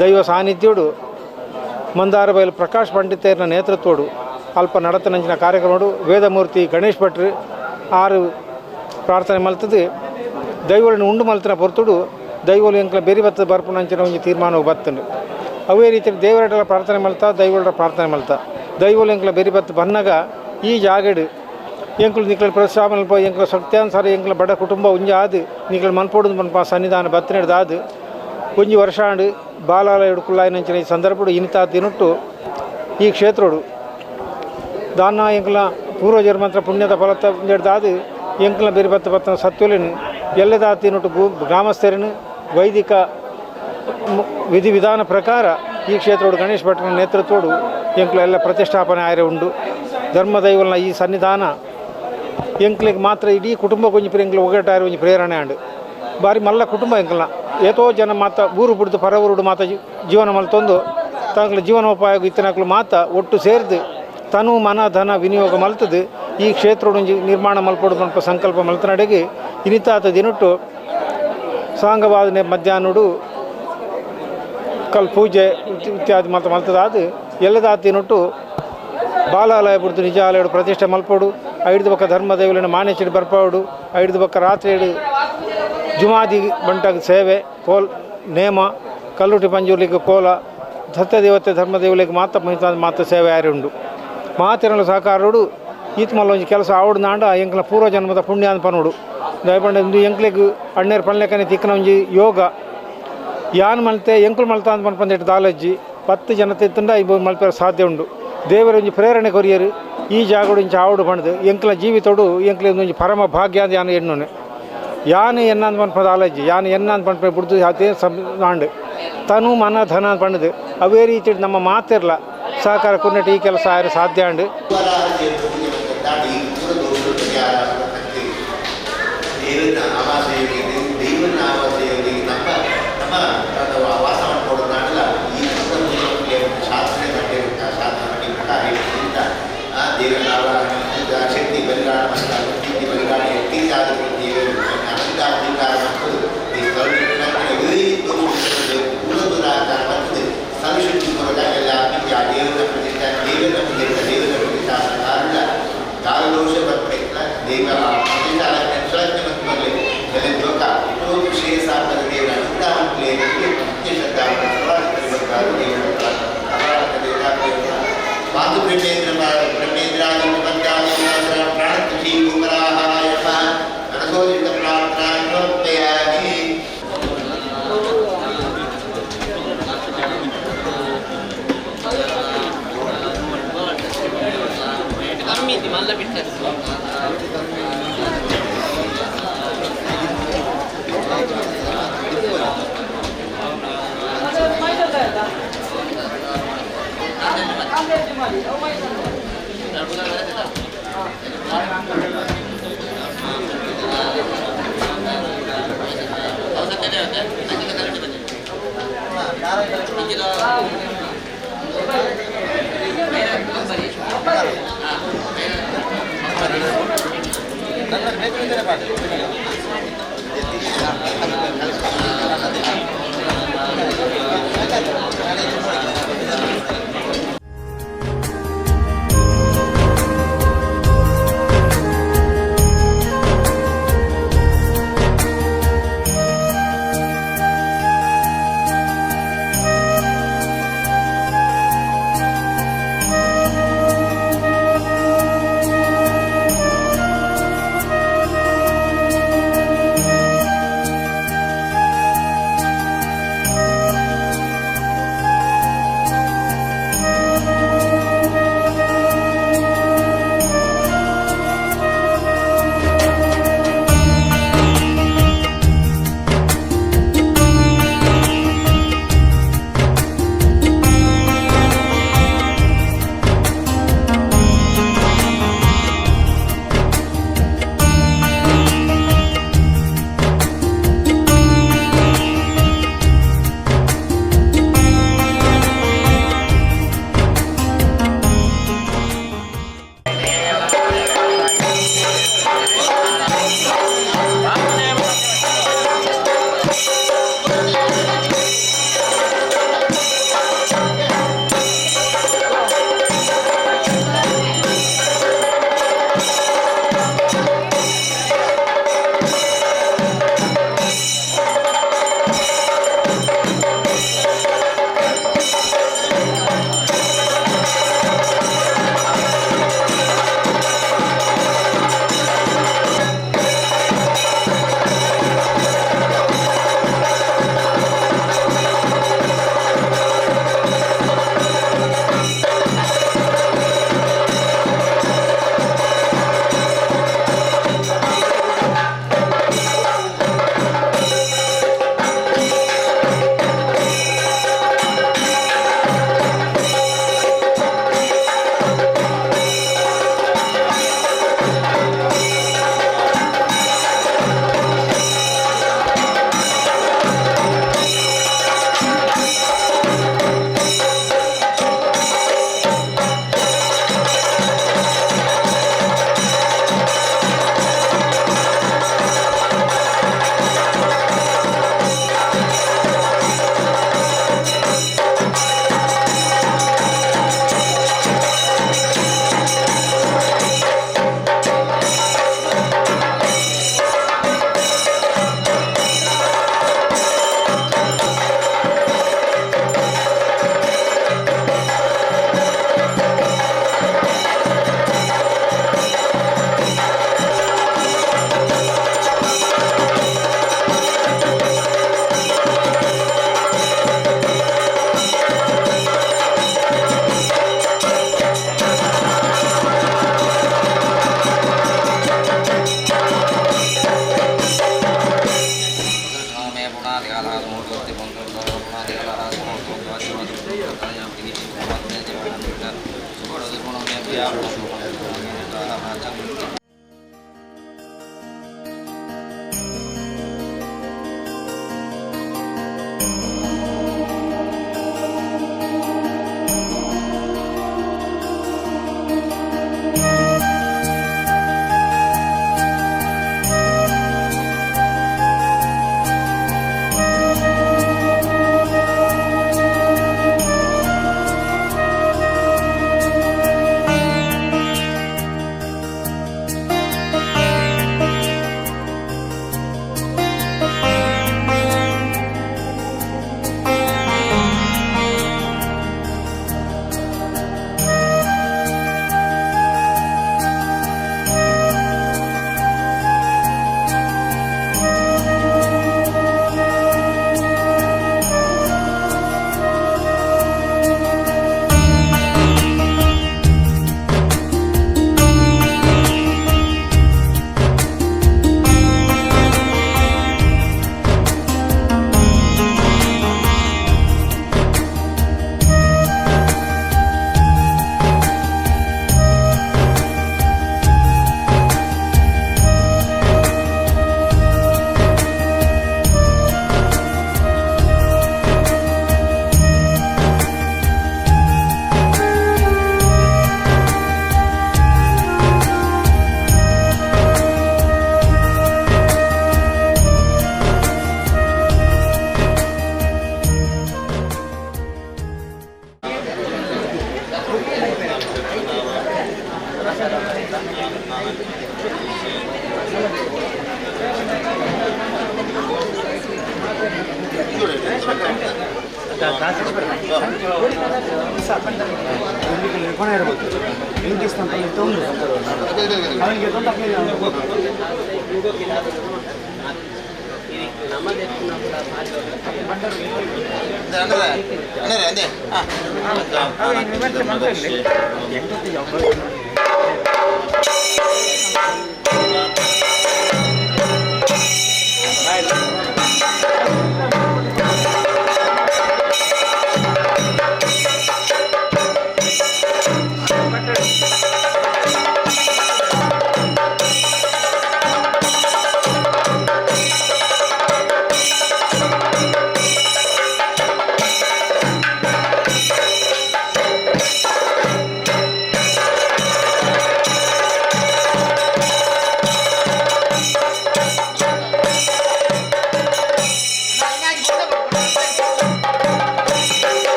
ದೈವ ಸಾನ್ನಿಧ್ಯೋಡು ಮಂದಾರ ಬೈಲು ಪ್ರಕಾಶ್ ಪಂಡಿತೇರ್ನ ನೇತೃತ್ವಡು ಅಲ್ಪ ನಡತನಂಚಿನ ಕಾರ್ಯಕ್ರಮಡು ವೇದಮೂರ್ತಿ ಗಣೇಶ್ ಭಟ್ರು ಆರು ಪ್ರಾರ್ಥನೆ ಮಲ್ತದು ದೈವలను ಉಂಡು ಮಲ್ತನ ಹೊರತುಡು ದೈವಲು ಎಂಕಲ ಬೇರೆ ಬತ್ತ ಬರ್ಪಣಂಚಿನ ಒಂಜಿ ತೀರ್ಮಾನವು ಬತ್ತಂಡು ಅವೇ ರೀತಿ ದೇವರಟಲ ಪ್ರಾರ್ಥನೆ ಮಲ್ತ ದೈವಳ ಪ್ರಾರ್ಥನೆ ಮಲ್ತ ದೈವಲು ಎಂಕಲ ಬೇರೆ ಬತ್ತ ಬನ್ನಗ ಈ ಜಾಗಡು ಎಂಕುಲು ನಿಕ್ಲ ಪ್ರೋತ್ಸಾಹ ಎಂಕಲ ಶಕ್ತ್ಯಾನುಸಾರ ಎಂಕಲ ಬಡ ಕುಟುಂಬ ಒಂಜಿ ಆದು ನಿಕ್ಲ ಮನ್ಪೋಡು ಮನ್ಪ ಸನ್ನಿಧಾನ ಬತ್ತನೆಡ್ದಾದು ಒಂಜಿ ವರ್ಷಾಂಡು ಬಾಲಾಲಯ ಕುಲ್ಲಾಯಿನಂಚಿನ ಈ ಸಂದರ್ಭಡು ಇನಿತಾ ತಿನುಟ್ಟು ಈ ಕ್ಷೇತ್ರಡು ದಾನ ಎಂಕಲ ಪೂರ್ವಜರ ಮಂತ್ರ ಪುಣ್ಯದ ಫಲತ ಒಂಜೆಡ್ದಾದು ಎಂಕಲ ಬೇರೆ ಬತ್ತ ಬತ್ತನ ಸತ್ವಲಿನ ಎಲ್ಲದಾ ತಿನುಟ್ಟು ಗ್ರಾಮಸ್ಥರನ್ನು ವೈದಿಕ ವಿಧಿವಿಧಾನ ಪ್ರಕಾರ ಈ ಕ್ಷೇತ್ರಡು ಗಣೇಶ್ ಭಟ್ರನ ನೇತೃತ್ವಡು ಎಂಕಲ ಎಲ್ಲ ಪ್ರತಿಷ್ಠಾಪನೆ ಆಯ್ರೆ ಉಂಡು ಧರ್ಮದೈವಲ್ನ ಈ ಸನ್ನಿಧಾನ ಎಂಕ್ಲಿಗೆ ಮಾತ್ರ ಇಡೀ ಕುಟುಂಬ ಒಂಜಿ ಎಂಕ್ಲ ಒಗ್ಗಟ್ಟಾರಿ ಒಂಜಿ ಪ್ರೇರಣೆ ಅಂಡು ಬಾರಿ ಮಲ್ಲ ಕುಟುಂಬ ಎಂಕಲ್ನ ಏತೋ ಜನ ಮಾತ ಊರು ಬಿಡ್ದು ಪರ ಊರುಡು ಮಾತ ಜೀವನ ಮಲ್ತೊಂದು ತಂಗ್ಲ ಜೀವನೋಪಾಯ ಇತ್ತನಕ್ಲು ಮಾತ ಒಟ್ಟು ಸೇರ್ದು ತನು ಮನ ಧನ ವಿನಿಯೋಗ ಮಲ್ತದು ಈ ಕ್ಷೇತ್ರಡೊಂಜಿ ನಿರ್ಮಾಣ ಮಲ್ಪೊಡು ಪನ್ಪ ಸಂಕಲ್ಪ ಮಲ್ತನಡೆಗೆ ಇನಿತಾತ ದಿನೊಟ್ಟು ಸಾಂಗವಾದನೆ ಮಧ್ಯಾಹ್ನಡು ಕಲ್ ಪೂಜೆ ಇತ್ಯಾದಿ ಮಲ್ತ ಮಲ್ತದಾದು ಎಲ್ಲದಾತ ದಿನೊಟ್ಟು ಬಾಲಾಲಯ ಬುಡ್ದು ನಿಜಾಲಯಡು ಪ್ರತಿಷ್ಠೆ ಮಲ್ಪೊಡು ಐದು ಬೊಕ್ಕ ಧರ್ಮದೇವಲಿನ ಮಾನೇಚಿಡು ಬರ್ಪಾಡು ಐದು ಬೊಕ್ಕ ರಾತ್ರಿ ಜುಮಾದಿ ಬಂಟಾಗ ಸೇವೆ ಕೋಲ್ ನೇಮ ಕಲ್ಲುಟಿ ಪಂಜುರ್ಲಿಗೆ ಕೋಲ ಸತ್ಯದೇವತೆ ಧರ್ಮದೇವಲಿಗೆ ಮಾತ ಮಾತ ಸೇವೆ ಆರಿ ಉಂಡು ಮಾತಿರಲು ಸಹಕಾರಡು ಈತ್ ಮಲ್ಲ ಒಂಜಿ ಕೆಲಸ ಆವಡು ನಾಂಡ ಎಂಕ್ಲ ಪೂರ್ವ ಜನ್ಮದ ಪುಣ್ಯ ಅಂತ ಪನೋಡು ದಯಪಂಡ ಇಂದು ಎಂಕ್ಲೆಗ್ ಅಣ್ಣೇರು ಪನ್ಲೆಕನೆ ತಿಕ್ಕನ ಒಂಜಿ ಯೋಗ ಯಾನ್ ಮಲ್ತೆ ಎಂಕುಲು ಮಲ್ತ ಅಂತ ಪನ್ಪಂದಿಟ್ಟು ದಾಲಜ್ಜಿ 10 ಜನ ತಿತ್ತಂಡ ಇಬ್ಬ ಮಲ್ಪೆರ ಸಾಧ್ಯ ಉಂಡು ದೇವರ ಒಂಜಿ ಪ್ರೇರಣೆ ಕೊರಿಯರು ಈ ಜಾಗಡು ಇಂಚ ಆವಡು ಪಂಡ್ದು ಎಂಕ್ಲ ಜೀವಿತೋಡು ಎಂಕ್ಲ ಒಂಜಿ ಪರಮ ಭಾಗ್ಯ ಅಂತ ಯಾನು ಎಣ್ಣುನೆ ಯಾನು ಎನ್ನಂದು ಪನ್ಪದ ಆಲಜ್ಜಿ ಯಾನು ಎನ್ನಂದು ಪನ್ಪ ಬಿಡ್ದು ಅದೇ ಸಮ್ ನಾಂಡು ತನು ಮನ ಧನ ಅಂತ ಪಂಡ್ದು ಅವೇ ರೀತಿ ನಮ್ಮ ಮಾತಿರಲ ಸಹಕಾರ ಕುರ್ನೆಟ್ ಈ ಕೆಲಸ ಆಯ್ರೆ ಸಾಧ್ಯ ಅಂಡು.
ಶಕ್ತಿ ಬಲಿಗಾಣ ಶಕ್ತಿ ಬಲಿಗಾಣ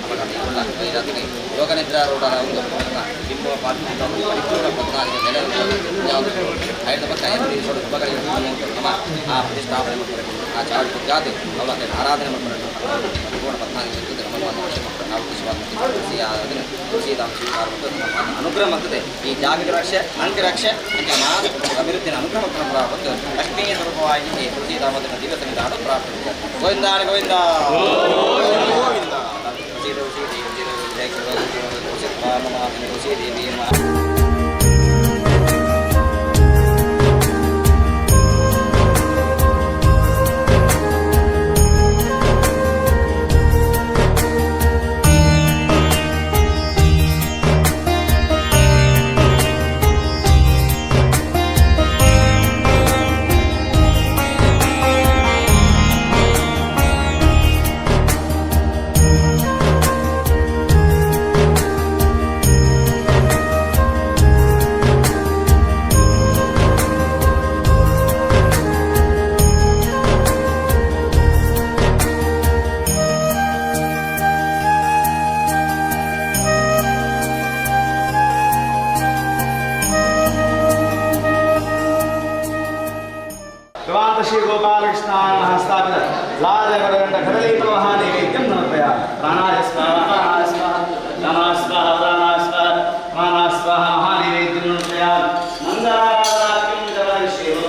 ಮಠ ಯೋಗ ನಿದ್ರಾರೂಢರ ಒಂದು ಬಿಂಬ ಪಾತ್ರ ಪರಿಪೂರ್ಣ ಪದ್ನಾಲ್ಕು ನೆಲೆ ಐದು ಆ ಪ್ರತಿಷ್ಠಾಪನೆ ಮಾಡ್ತಾರೆ ಆ ಚಾವಡಿ ಪುಗ್ಗಾದು ಅವಳ ಆರಾಧನೆ ಮಾಡ್ತಾರೆ ಪರಿಪೂರ್ಣ ಪದ್ನಾಲ್ಕು ನಾವು ತುಳಸಿದಾಮ ಸ್ವೀಕಾರ ಮತ್ತು ಅನುಗ್ರಹ ಮಾಡ್ತದೆ ಈ ಜಾಗದ ರಕ್ಷೆ ಅಂಕ ರಕ್ಷೆ ಅಂತ ಮಾತು ಅಭಿವೃದ್ಧಿನ ಅನುಗ್ರಹ ಮತ್ತು ಲಕ್ಷ್ಮೀ ಸ್ವರೂಪವಾಗಿ ತುಳಸಿಧಾಮದ ದಿವ್ಯ ಸನ್ನಿಧಾನ ಪ್ರಾರ್ಥನೆ. ಗೋವಿಂದ ಗೋವಿಂದ ಗೋವಿಂದ. ತುಳಸಿ ದೇವಿ.
ಶ್ರೀ ಗೋಪಾಲಕೃಷ್ಣ ಸ್ಥಾಪಿತ ಲಾಜಗರಗಂಡ ಕದಲೀಫಲವಃ ನೈವೇದ್ಯಂ ಸಮರ್ಪಯಾಮಿ. ಪ್ರಾಣಾಯ ಸ್ವಾಹ ಪ್ರಾಣಾಯ ಸ್ವಾಹ ನಮಃ ಸ್ವಾಹ ಪ್ರಾಣಾಯ ಸ್ವಾಹ ಪ್ರಾಣಾಯ ಸ್ವಾಹ ಮಹಾನೈವೇದ್ಯಂ ಸಮರ್ಪಯಾಮಿ. ಮಂಗಲಾರಾಧ್ಯಂ ಜಲವಿಷಯೋ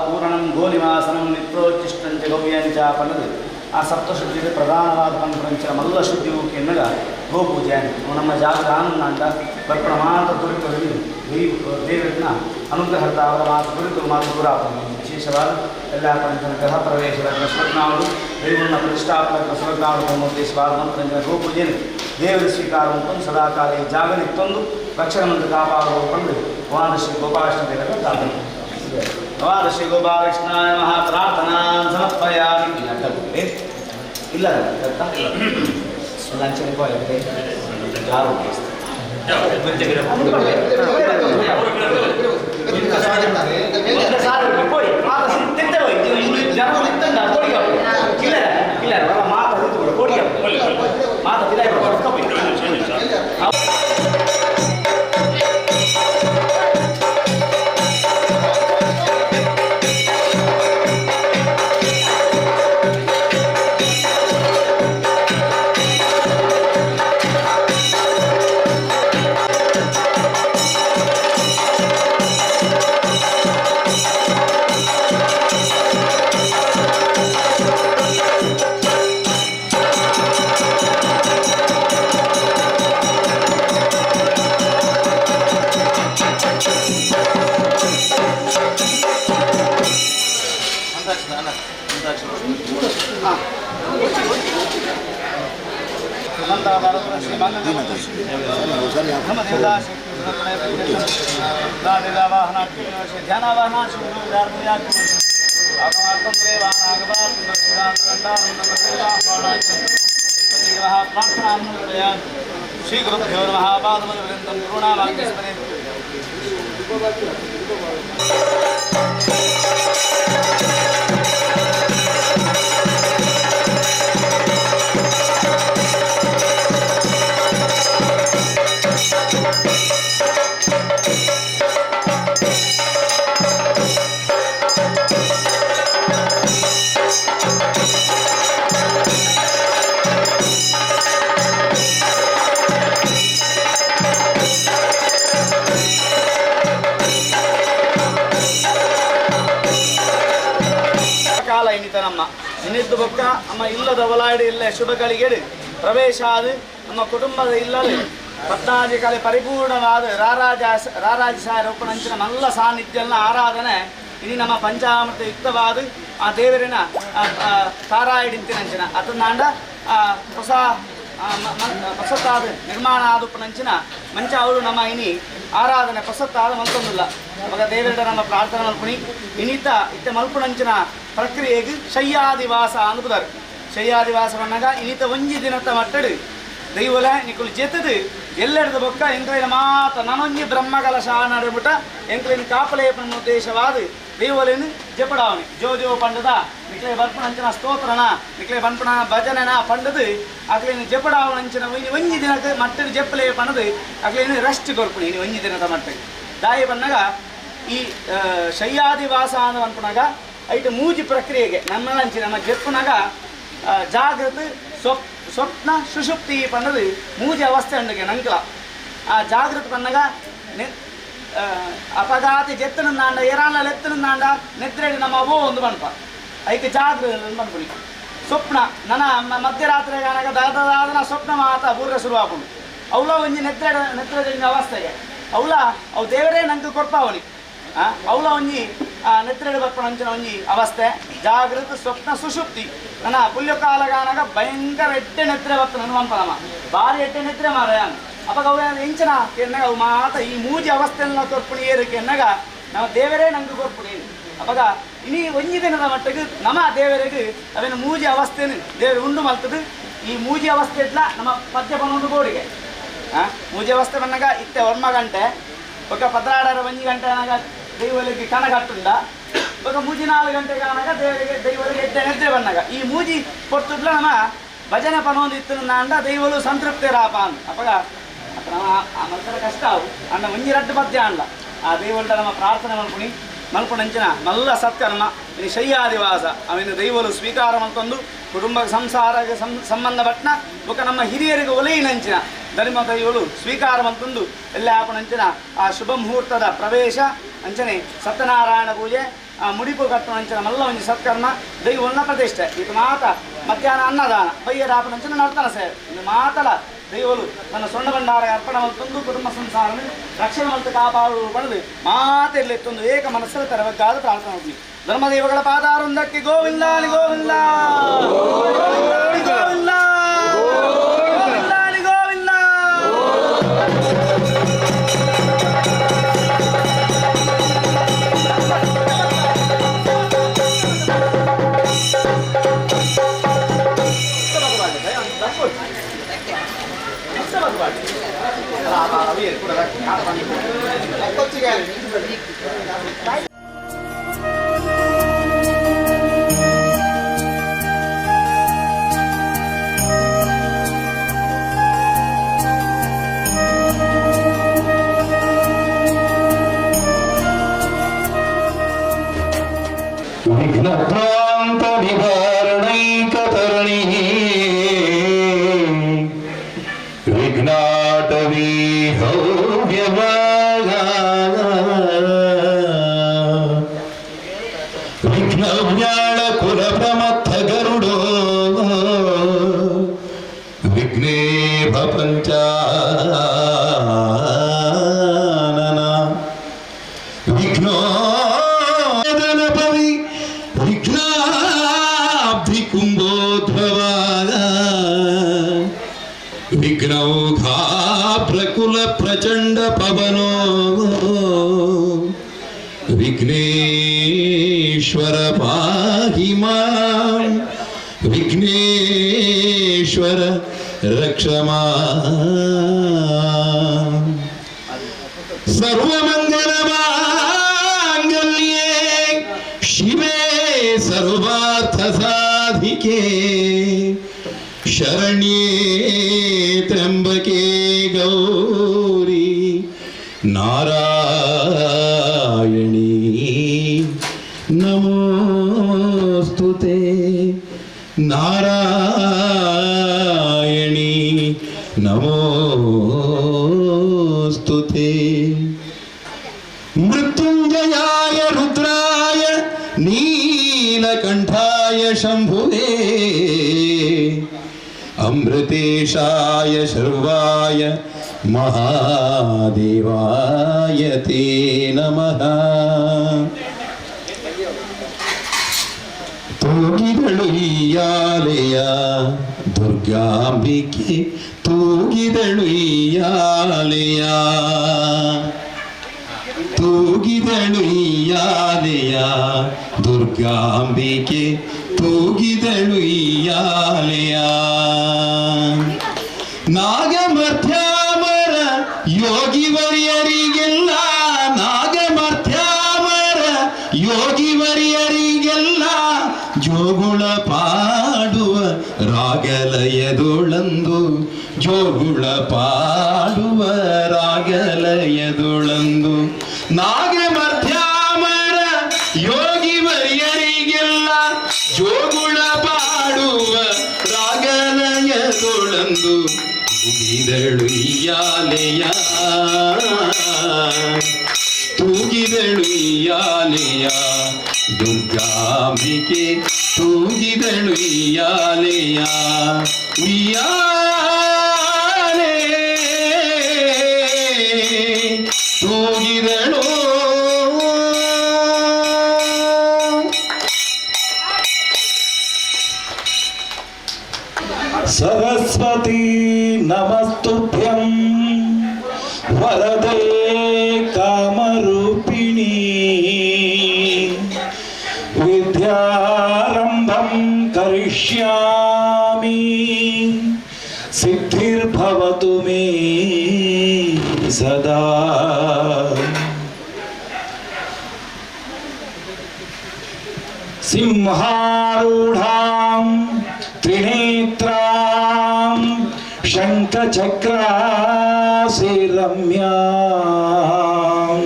ಪೂರ್ಣಂ ಗೋನಿವಾಸನಂ ವಿಪ್ರೋಚ್ಚಿಷ್ಟಂಚ ಗವ್ಯಂಚ ಪನ್ನದು ಆ ಸಪ್ತಶುದ್ಧಿಗೆ ಪ್ರಧಾನವಾದ ಪಂಪರಂಚ ಮಲ್ಲ ಶುದ್ಧಿ ಎನ್ನಗ ಗೋಪೂಜೆ ನಮ್ಮ ಜಾಗದ ಆನಂದ ಅಂತ ಬರ್ಪಣ ಮಾತ್ರ ತುರಿತದಲ್ಲಿ ದೇವರನ್ನ ಅನುಗ್ರಹದ ಅವರ ಮಾತು ಕುರಿತು ಮಾತು ದೂರ ವಿಶೇಷವಾದ ಎಲ್ಲ ಪಂಚನ ಗ್ರಹ ಪ್ರವೇಶದ ಸುಲಗ್ನಾವರು ದೈವನ ಪ್ರತಿಷ್ಠಾಪನ ಸುಲಗ್ನಾವರು ಉದ್ದೇಶವಾದ ಮಂತ್ರಂಜನ ಗೋಪೂಜೆಯನ್ನು ದೇವರ ಸ್ವೀಕಾರ ಉಂಟು ಸದಾಕಾಲ ಈ ಜಾಗನೆ ತಂದು ರಕ್ಷಣೆ ಮಂತ್ರ ಕಾಪಾಡುವ ಪಂಡು ಭಗವಾನ್ ಶ್ರೀ ಗೋಪಾಲಕೃಷ್ಣ ದೇವರ ಪ್ರಾರ್ಥನೆ. ಭಗವಾನ್ ಶ್ರೀ ಗೋಪಾಲಕೃಷ್ಣಾಯ ಮಹಾ ಪ್ರಾರ್ಥನಾ ಸಮರ್ಪಯಾಮಿ. ಇಲ್ಲ श्री गुरुभ्यो नमः. पादमद्वृन्दं करुणावाक्यस्मरे. ಕಾಲ ಇನ್ನಿತ ನಮ್ಮ ಇನ್ನಿದ್ದು ಬೊಕ್ಕ ನಮ್ಮ ಇಲ್ಲದ ಒಲಾಡಿ ಇಲ್ಲ ಶುಭಗಳಿಗೆ ಪ್ರವೇಶ ಆದ ನಮ್ಮ ಕುಟುಂಬದ ಇಲ್ಲದೆ ಪದ್ನಾಜಿ ಕಲೆ ಪರಿಪೂರ್ಣವಾದ ರಾರಾಜ ರಾರಾಜ ರೂಪಣಂಚಿನ ಮಲ್ಲ ಸಾನ್ನಿಧ್ಯನ ಆರಾಧನೆ ಇನಿ ನಮ್ಮ ಪಂಚಾಮೃತ ಯುಕ್ತವಾದ ಆ ದೇವರಿನ ತಾರಾಯಿಡಿಂತಿನಂಚಿನ ಅತನಾಂಡ ಹೊಸ ಹೊಸತಾದ ನಿರ್ಮಾಣ ಆದುಪ್ಪನಂಚಿನ ಮಂಚ ಅವರು ನಮ್ಮ ಇನಿ ಆರಾಧನೆ ಹೊಸತಾದ ಮಲ್ತೊಂದಿಲ್ಲ. ಮಗ ದೇವರ ನಮ್ಮ ಪ್ರಾರ್ಥನೆ ಮಲ್ಪುಣಿ ಇನಿತ ಇತ್ತ ಮಲ್ಪುಣಂಚಿನ ಪ್ರಕ್ರಿಯೆಗೆ ಶಯ್ಯಾದಿವಾಸ ಅನ್ಪುದಾರು. ಶಯ್ಯಾದಿವಾಸ ಬಂದಾಗ ಇನಿತ ಒಂಜಿ ದಿನತ ಮಟ್ಟಡು ದೈವಲ ನಿಕುಲು ಜೆತದು ಎಲ್ಲೆಡ್ದ ಬೊಕ್ಕ ಎಂಕ್ಲೈನ ಮಾತ ನನೊಂಜಿ ಬ್ರಹ್ಮಕಲಶ ನಡುಬಿಟ್ಟ ಎಂಕ್ಲೈನ ಕಾಪಲೇಪನ ಉದ್ದೇಶವಾದ ದೈವಲೇನು ಜಪಡಾವಣಿ ಜೋ ಜೋ ಪಂಡದ ನಿಕ್ಲೆ ಬರ್ಪಣ ಅಂಚಿನ ಸ್ತೋತ್ರನ ನಿಕ್ಲೆ ಬನ್ಪಣ ಭಜನೆನ ಪಂಡದು ಅಕ್ಲೇನು ಜಪಡಾವಣ ಅಂಚಿನ ಒಂಜಿ ಒಂಜಿ ದಿನಕ್ಕೆ ಮಟ್ಟದ ಜಪ್ಪಲೆ ಪಣದು ಅಕ್ಲೇನು ರೆಸ್ಟ್ ಕೊರ್ಪುಣಿ ಇನಿ ಒಂಜಿ ದಿನದ ಮಟ್ಟಿಗೆ ದಾಯಿ ಬನ್ನಗ ಈ ಶಯ್ಯಾದಿವಾಸ ಅನ್ಪುಣಾಗ ಐಟ್ ಮೂಜಿ ಪ್ರಕ್ರಿಯೆಗೆ ನಮ್ಮ ಅಂಚಿ ನಮ್ಮ ಜಪ್ಪುನಾಗ ಜಾಗೃತ ಸ್ವಪ್ನ ಸುಷುಪ್ತಿ ಪನ್ನದು ಮೂಜಿ ಅವಸ್ಥೆ ಅಂಡುಗೆ ನಂಕಲ ಆ ಜಾಗೃತ ಪನ್ನಗ ಅಪಘಾತಿ ಜೆತ್ತನಂದಾಂಡ ಏರಾನ ಎತ್ತನಂದಾಂಡ ನೆತ್ರೆಡಿ ನಮ್ಮ ಅವೋ ಒಂದು ಬನ್ಪ ಐಕೆ ಜಾಗೃತ ಪನ್ಪುಣಿ ಸ್ವಪ್ನ ನನ್ನ ಮಧ್ಯರಾತ್ರಿ ಆನಾಗ ದಾದಾದನ ಸ್ವಪ್ನ ಮಾತ ಬೂರ್ರ ಶುರುವಾಪುಂಡು ಅವಳ ಒಂಜಿ ನೆತ್ರೆ ನೆತ್ರೆ ಅವಸ್ಥೆಗೆ ಅವಳ ಅವು ದೇವರೇ ನಂಗೆ ಕೊರ್ಪಾವಣಿ ಅವಳ ಒಂಜಿ ನೆತ್ರೆಡು ಬರ್ಪಣ ಅಂಚಿನ ಒಂಜಿ ಅವಸ್ಥೆ ಜಾಗೃತ ಸ್ವಪ್ನ ಸುಷುಪ್ತಿ ನನ್ನ ಪುಲ್ಯಕಾಲಗಾನಾಗ ಭಯಂಕರ ಎಟ್ಟೆ ನೆತ್ರೆ ಬರ್ತನ ಅನುವಂಪನಮ್ಮ ಭಾರಿ ಎಟ್ಟೆ ನೆತ್ರೆ ಮಾರಾಯ ಅಪ್ಪ ಅವು ಎಂಚನ ಎನ್ನಾಗ ಅವು ಮಾತ ಈ ಮೂಜಿ ಅವಸ್ಥೆಲ್ಲ ಕೊರ್ಪುಣಿ ಏರಕ್ಕೆ ಎನ್ನಾಗ ನಮ್ಮ ದೇವರೇ ನಂಗೆ ಕೊರ್ಪುಣಿ ಅಪ್ಪಗ ಇನಿ ಒಂಜಿ ದಿನದ ಮಟ್ಟಿಗೆ ನಮ್ಮ ದೇವರಿಗೆ ಅವೇನು ಮೂಜಿ ಅವಸ್ಥೆನು ದೇವರು ಉಂಡು ಮಲ್ತದು ಈ ಮೂಜಿ ಅವಸ್ಥೆ ಇಟ್ಲ ನಮ್ಮ ಪದ್ಯ ಬನ್ನೊಂದು ಬೋಡಿಗೆ ಮೂಜಿ ಅವಸ್ಥೆ ಬಂದಾಗ ಇತ್ತೆ ಒರ್ಮ ಗಂಟೆ ఒక ಪದ್ರಾಡರ ಒಂಜಿ ಗಂಟೆ ಆನಾಗ ದೈವಲಿಗೆ ಕಣ ಕಟ್ಟುಂಡ ఒక ಮೂಜಿ 4 ಗಂಟೆಗೆ ಆನಾಗ ದೇವರಿಗೆ ದೈವಲಿಗೆ ಎಡ್ಡೆ ನಿದ್ರೆ ಬಂದಾಗ ಈ ಮೂಜಿ ಪೊರ್ತುಡ್ಲ ನಮ್ಮ ಭಜನೆ ಪನೊಂದು ಇತ್ತು ನಾಂಡ ದೈವಲು ಸಂತೃಪ್ತಿ ರಾಪ ಅಂದ್ ಅಪ್ಪಗ ಅಪ್ಪ ನಮ್ಮ ಆ ಮಲ್ತರ ಕಷ್ಟ ಅವು ಅಣ್ಣ ಒಂಜಿ ರಡ್ಡು ಪದ್ಯ ಅಣ್ಣ ಆ ದೈವಲ್ಟ ನಮ್ಮ ಪ್ರಾರ್ಥನೆ ಮಲ್ಪುಣಿ ಮಲ್ಪುಣಂಚಿನ ಮಲ್ಲ ಸತ್ಕರ್ಮ ಇನಿ ಶಯ್ಯಾದಿವಾಸ ಅವಿನ ದೈವಲು ಸ್ವೀಕಾರ ಮಲ್ತೊಂದು ಕುಟುಂಬ ಸಂಸಾರಕ್ಕೆ ಸಂಬಂಧಪಟ್ಟನ ಬೊಕ ನಮ್ಮ ಹಿರಿಯರಿಗೆ ಒಲೆಯಿನಂಚಿನ ಧರ್ಮ ದೈವಲು ಸ್ವೀಕಾರ ಮಲ್ತೊಂದು ಎಲ್ಲ ಆಪಣಂಚಿನ ಆ ಶುಭ ಮುಹೂರ್ತದ ಪ್ರವೇಶ ಅಂಚನೆ ಸತ್ಯನಾರಾಯಣ ಪೂಜೆ ಆ ಮುಡಿಪು ಕಟ್ಟುವಂಚಿನ ಮಲ್ಲ ಒಂಜಿ ಸತ್ಕರ್ಮ ದೈವನ ಪ್ರತಿಷ್ಠೆ ಇದು ಮಾತ ಮಧ್ಯಾಹ್ನ ಅನ್ನದಾನ ಬಯ್ಯರಾಪನಂಚಿನ ನರ್ತನ ಸೇವೆ ಇದು ಮಾತಲ ದೈವಲು ತನ್ನ ಸೊಣ್ಣ ಭಂಡಾರ ಅರ್ಪಣೆ ಮಲ್ತೊಂದು ಕುಟುಂಬ ಸಂಸಾರ ರಕ್ಷಣೆ ಮಲ್ತು ಕಾಪಾಡು ಪಡೆದು ಮಾತೆಲ್ಲೆತ್ತೊಂದು ಏಕ ಮನಸ್ಸಲ್ಲಿ ತರಬೇಕಾದ ಪ್ರಾರ್ಥನೆ ಮಾಡ್ತೀವಿ. ಧರ್ಮದೇವಗಳ ಪಾದಾರುಂದಕ್ಕೆ ಗೋವಿಂದಾಲಿ ಗೋವಿಂದ ಗೋವಿಂದ ಗೋವಿಂದಾಲಿ ಗೋವಿಂದ.
ವಿಘ್ನಭ್ರಾಂತ ನಿವಾರಣೈಕತರಣಿ ವಿಘ್ನಾಟವೀ ಹವ್ಯವಾಗ ವಿಘ್ನವ್ಯಾಳ ಕುಲ ಪ್ರಮಥ ಗರುಡೋ ವಿಘ್ನೇಭ ಪಂಚಾನನ ವಿಘ್ನೋದನಪವಿ ವಿಘ್ನಾಬ್ಧಿ ಕುಂಭೋದ್ಭವಾಗ ವಿಘ್ನೌಘಾ ಪ್ರಕುಲ ಪ್ರಚಂಡ ಪವನೋ ವಿಘ್ನೇಶ್ವರ ಪಾಹಿ ಮಾಂ ವಿಘ್ನೇಶ್ವರ ರಕ್ಷ ಮಾಂ. ಸರ್ವಮಂಗಲ ಮಾಂಗಲ್ಯೇ ಶಿವೇ ಸರ್ವಾರ್ಥ ಸಾಧಿಕೆ ಶರಣ್ಯೇ ತ್ರ್ಯಂಬಕೆ ಗೌರಿ ನಾರಾಯಣಿ ನಮೋಸ್ತುತೆ ನಾರಾಯಣಿ ನಮೋಸ್ತುತೆ. ಮೃತ್ಯುಂಜಯಾಯ ರುದ್ರಾಯ ನೀಲಕಂಠಾಯ ಶಂಭುವೇ ಅಮೃತೇಶಾಯ ಶರ್ವಾಯ ಮಹಾದೇವಾಯ ತೇ ನಮಃ. ತೂಗಿದಳು ಈಯಾಲೆಯ ದುರ್ಗಾಂಬಿಕೆ ತೂಗಿದಳು ಈಯಾಲೆಯ ತೂಗಿದಳು ಈಯಾಲೆಯ ದುರ್ಗಾಂಬಿಕೆ ತೂಗಿದಳು ಈಯಾಲೆಯ ನಾಗಮರ್ಥ್ಯಾಮರ ಯೋಗಿ ವರ್ಯರಿಗೆಲ್ಲ ನಾಗಮರ್ಥ್ಯಾಮರ ಯೋಗಿ ತೋಳುಳಂದು ನಾಗಮರ್ಧ್ಯಾಮರ ಯೋಗಿ ವರ್ಯರಿಗೆಲ್ಲ ಜೋಗುಳ ಪಾಡುವ ರಾಗಲಯದೊಳಂದು ತೂಗಿದಳು ಇಯಾಲೆಯ ತೂಗಿದಳು ಇಯಾಲೆಯ ದುರ್ಗಾಂಬಿಕೆ ತೂಗಿದಳು ಇಯಾಲೆಯ ಉಯ್ಯಾಲೆ ತೂಗಿದಳು.
ಸರಸ್ವತಿ ನಮಸ್ತುಭ್ಯಂ ವರದೆ ಕಾಮರೂಪಿಣಿ ವಿದ್ಯಾರಂಭಂ ಕರಿಷ್ಯಾಮಿ ಸಿದ್ಧಿರ್ಭವತು ಮೇ ಸದಾ. ಸಿಂಹಾರೂಢಾಂ ತ್ರಿನೇತ್ರಾಂ ಶಂಖಚಕ್ರಾಸಿ ರಮ್ಯಾಂ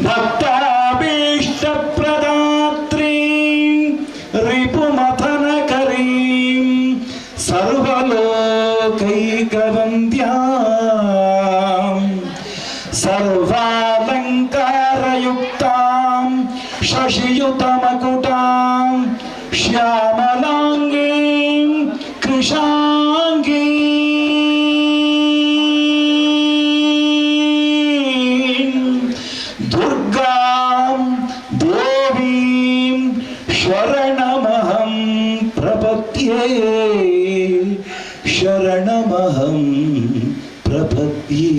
ಭಕ್ತಾಭೀಷ್ಟಪ್ರದಾತ್ರೀಂ ರಿಪುಮಥನಕರೀಂ ಸರ್ವಲೋಕೈಕವಂದ್ಯಾಂ ಸರ್ವಾಲಂಕಾರಯುಕ್ತಾಂ ಶಶಿಯುತಮಕುಟಾಂ ಶ್ಯಾಮಲಾಂಗೀಂ ಕೃಶಾಂಗೀಂ ದುರ್ಗಾಂ ದೇವೀಂ ಶರಣಮಹಂ ಪ್ರಪದ್ಯೆ ಶರಣಮಹಂ ಪ್ರಪದ್ಯೆ.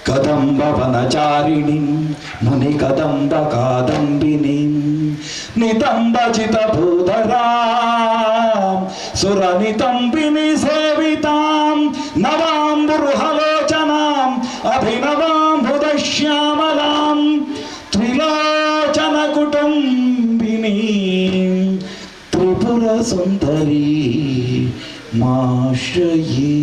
ಕದಂಬವನಚಾರಿಣೀಂ ಮುನಿಕದಂಬ ಕಾದಂಬಿನೀಂ ನಿತಂಬಜಿತಭೂಧರಾಂ ಸುರನಿತಂಬಿನಿ ಸೇವಿತಾಂ ನವಾಂಬುರುಹಲೋಚನಾಂ ಅಭಿನವಾಂಬುದಶ್ಯಾಮಲಾಂ ತ್ರಿಲೋಚನ ಕುಟುಂಬಿನೀಂ ತ್ರಿಪುರ ಸುಂದರಿ ಮಾಶ್ರಯೇ.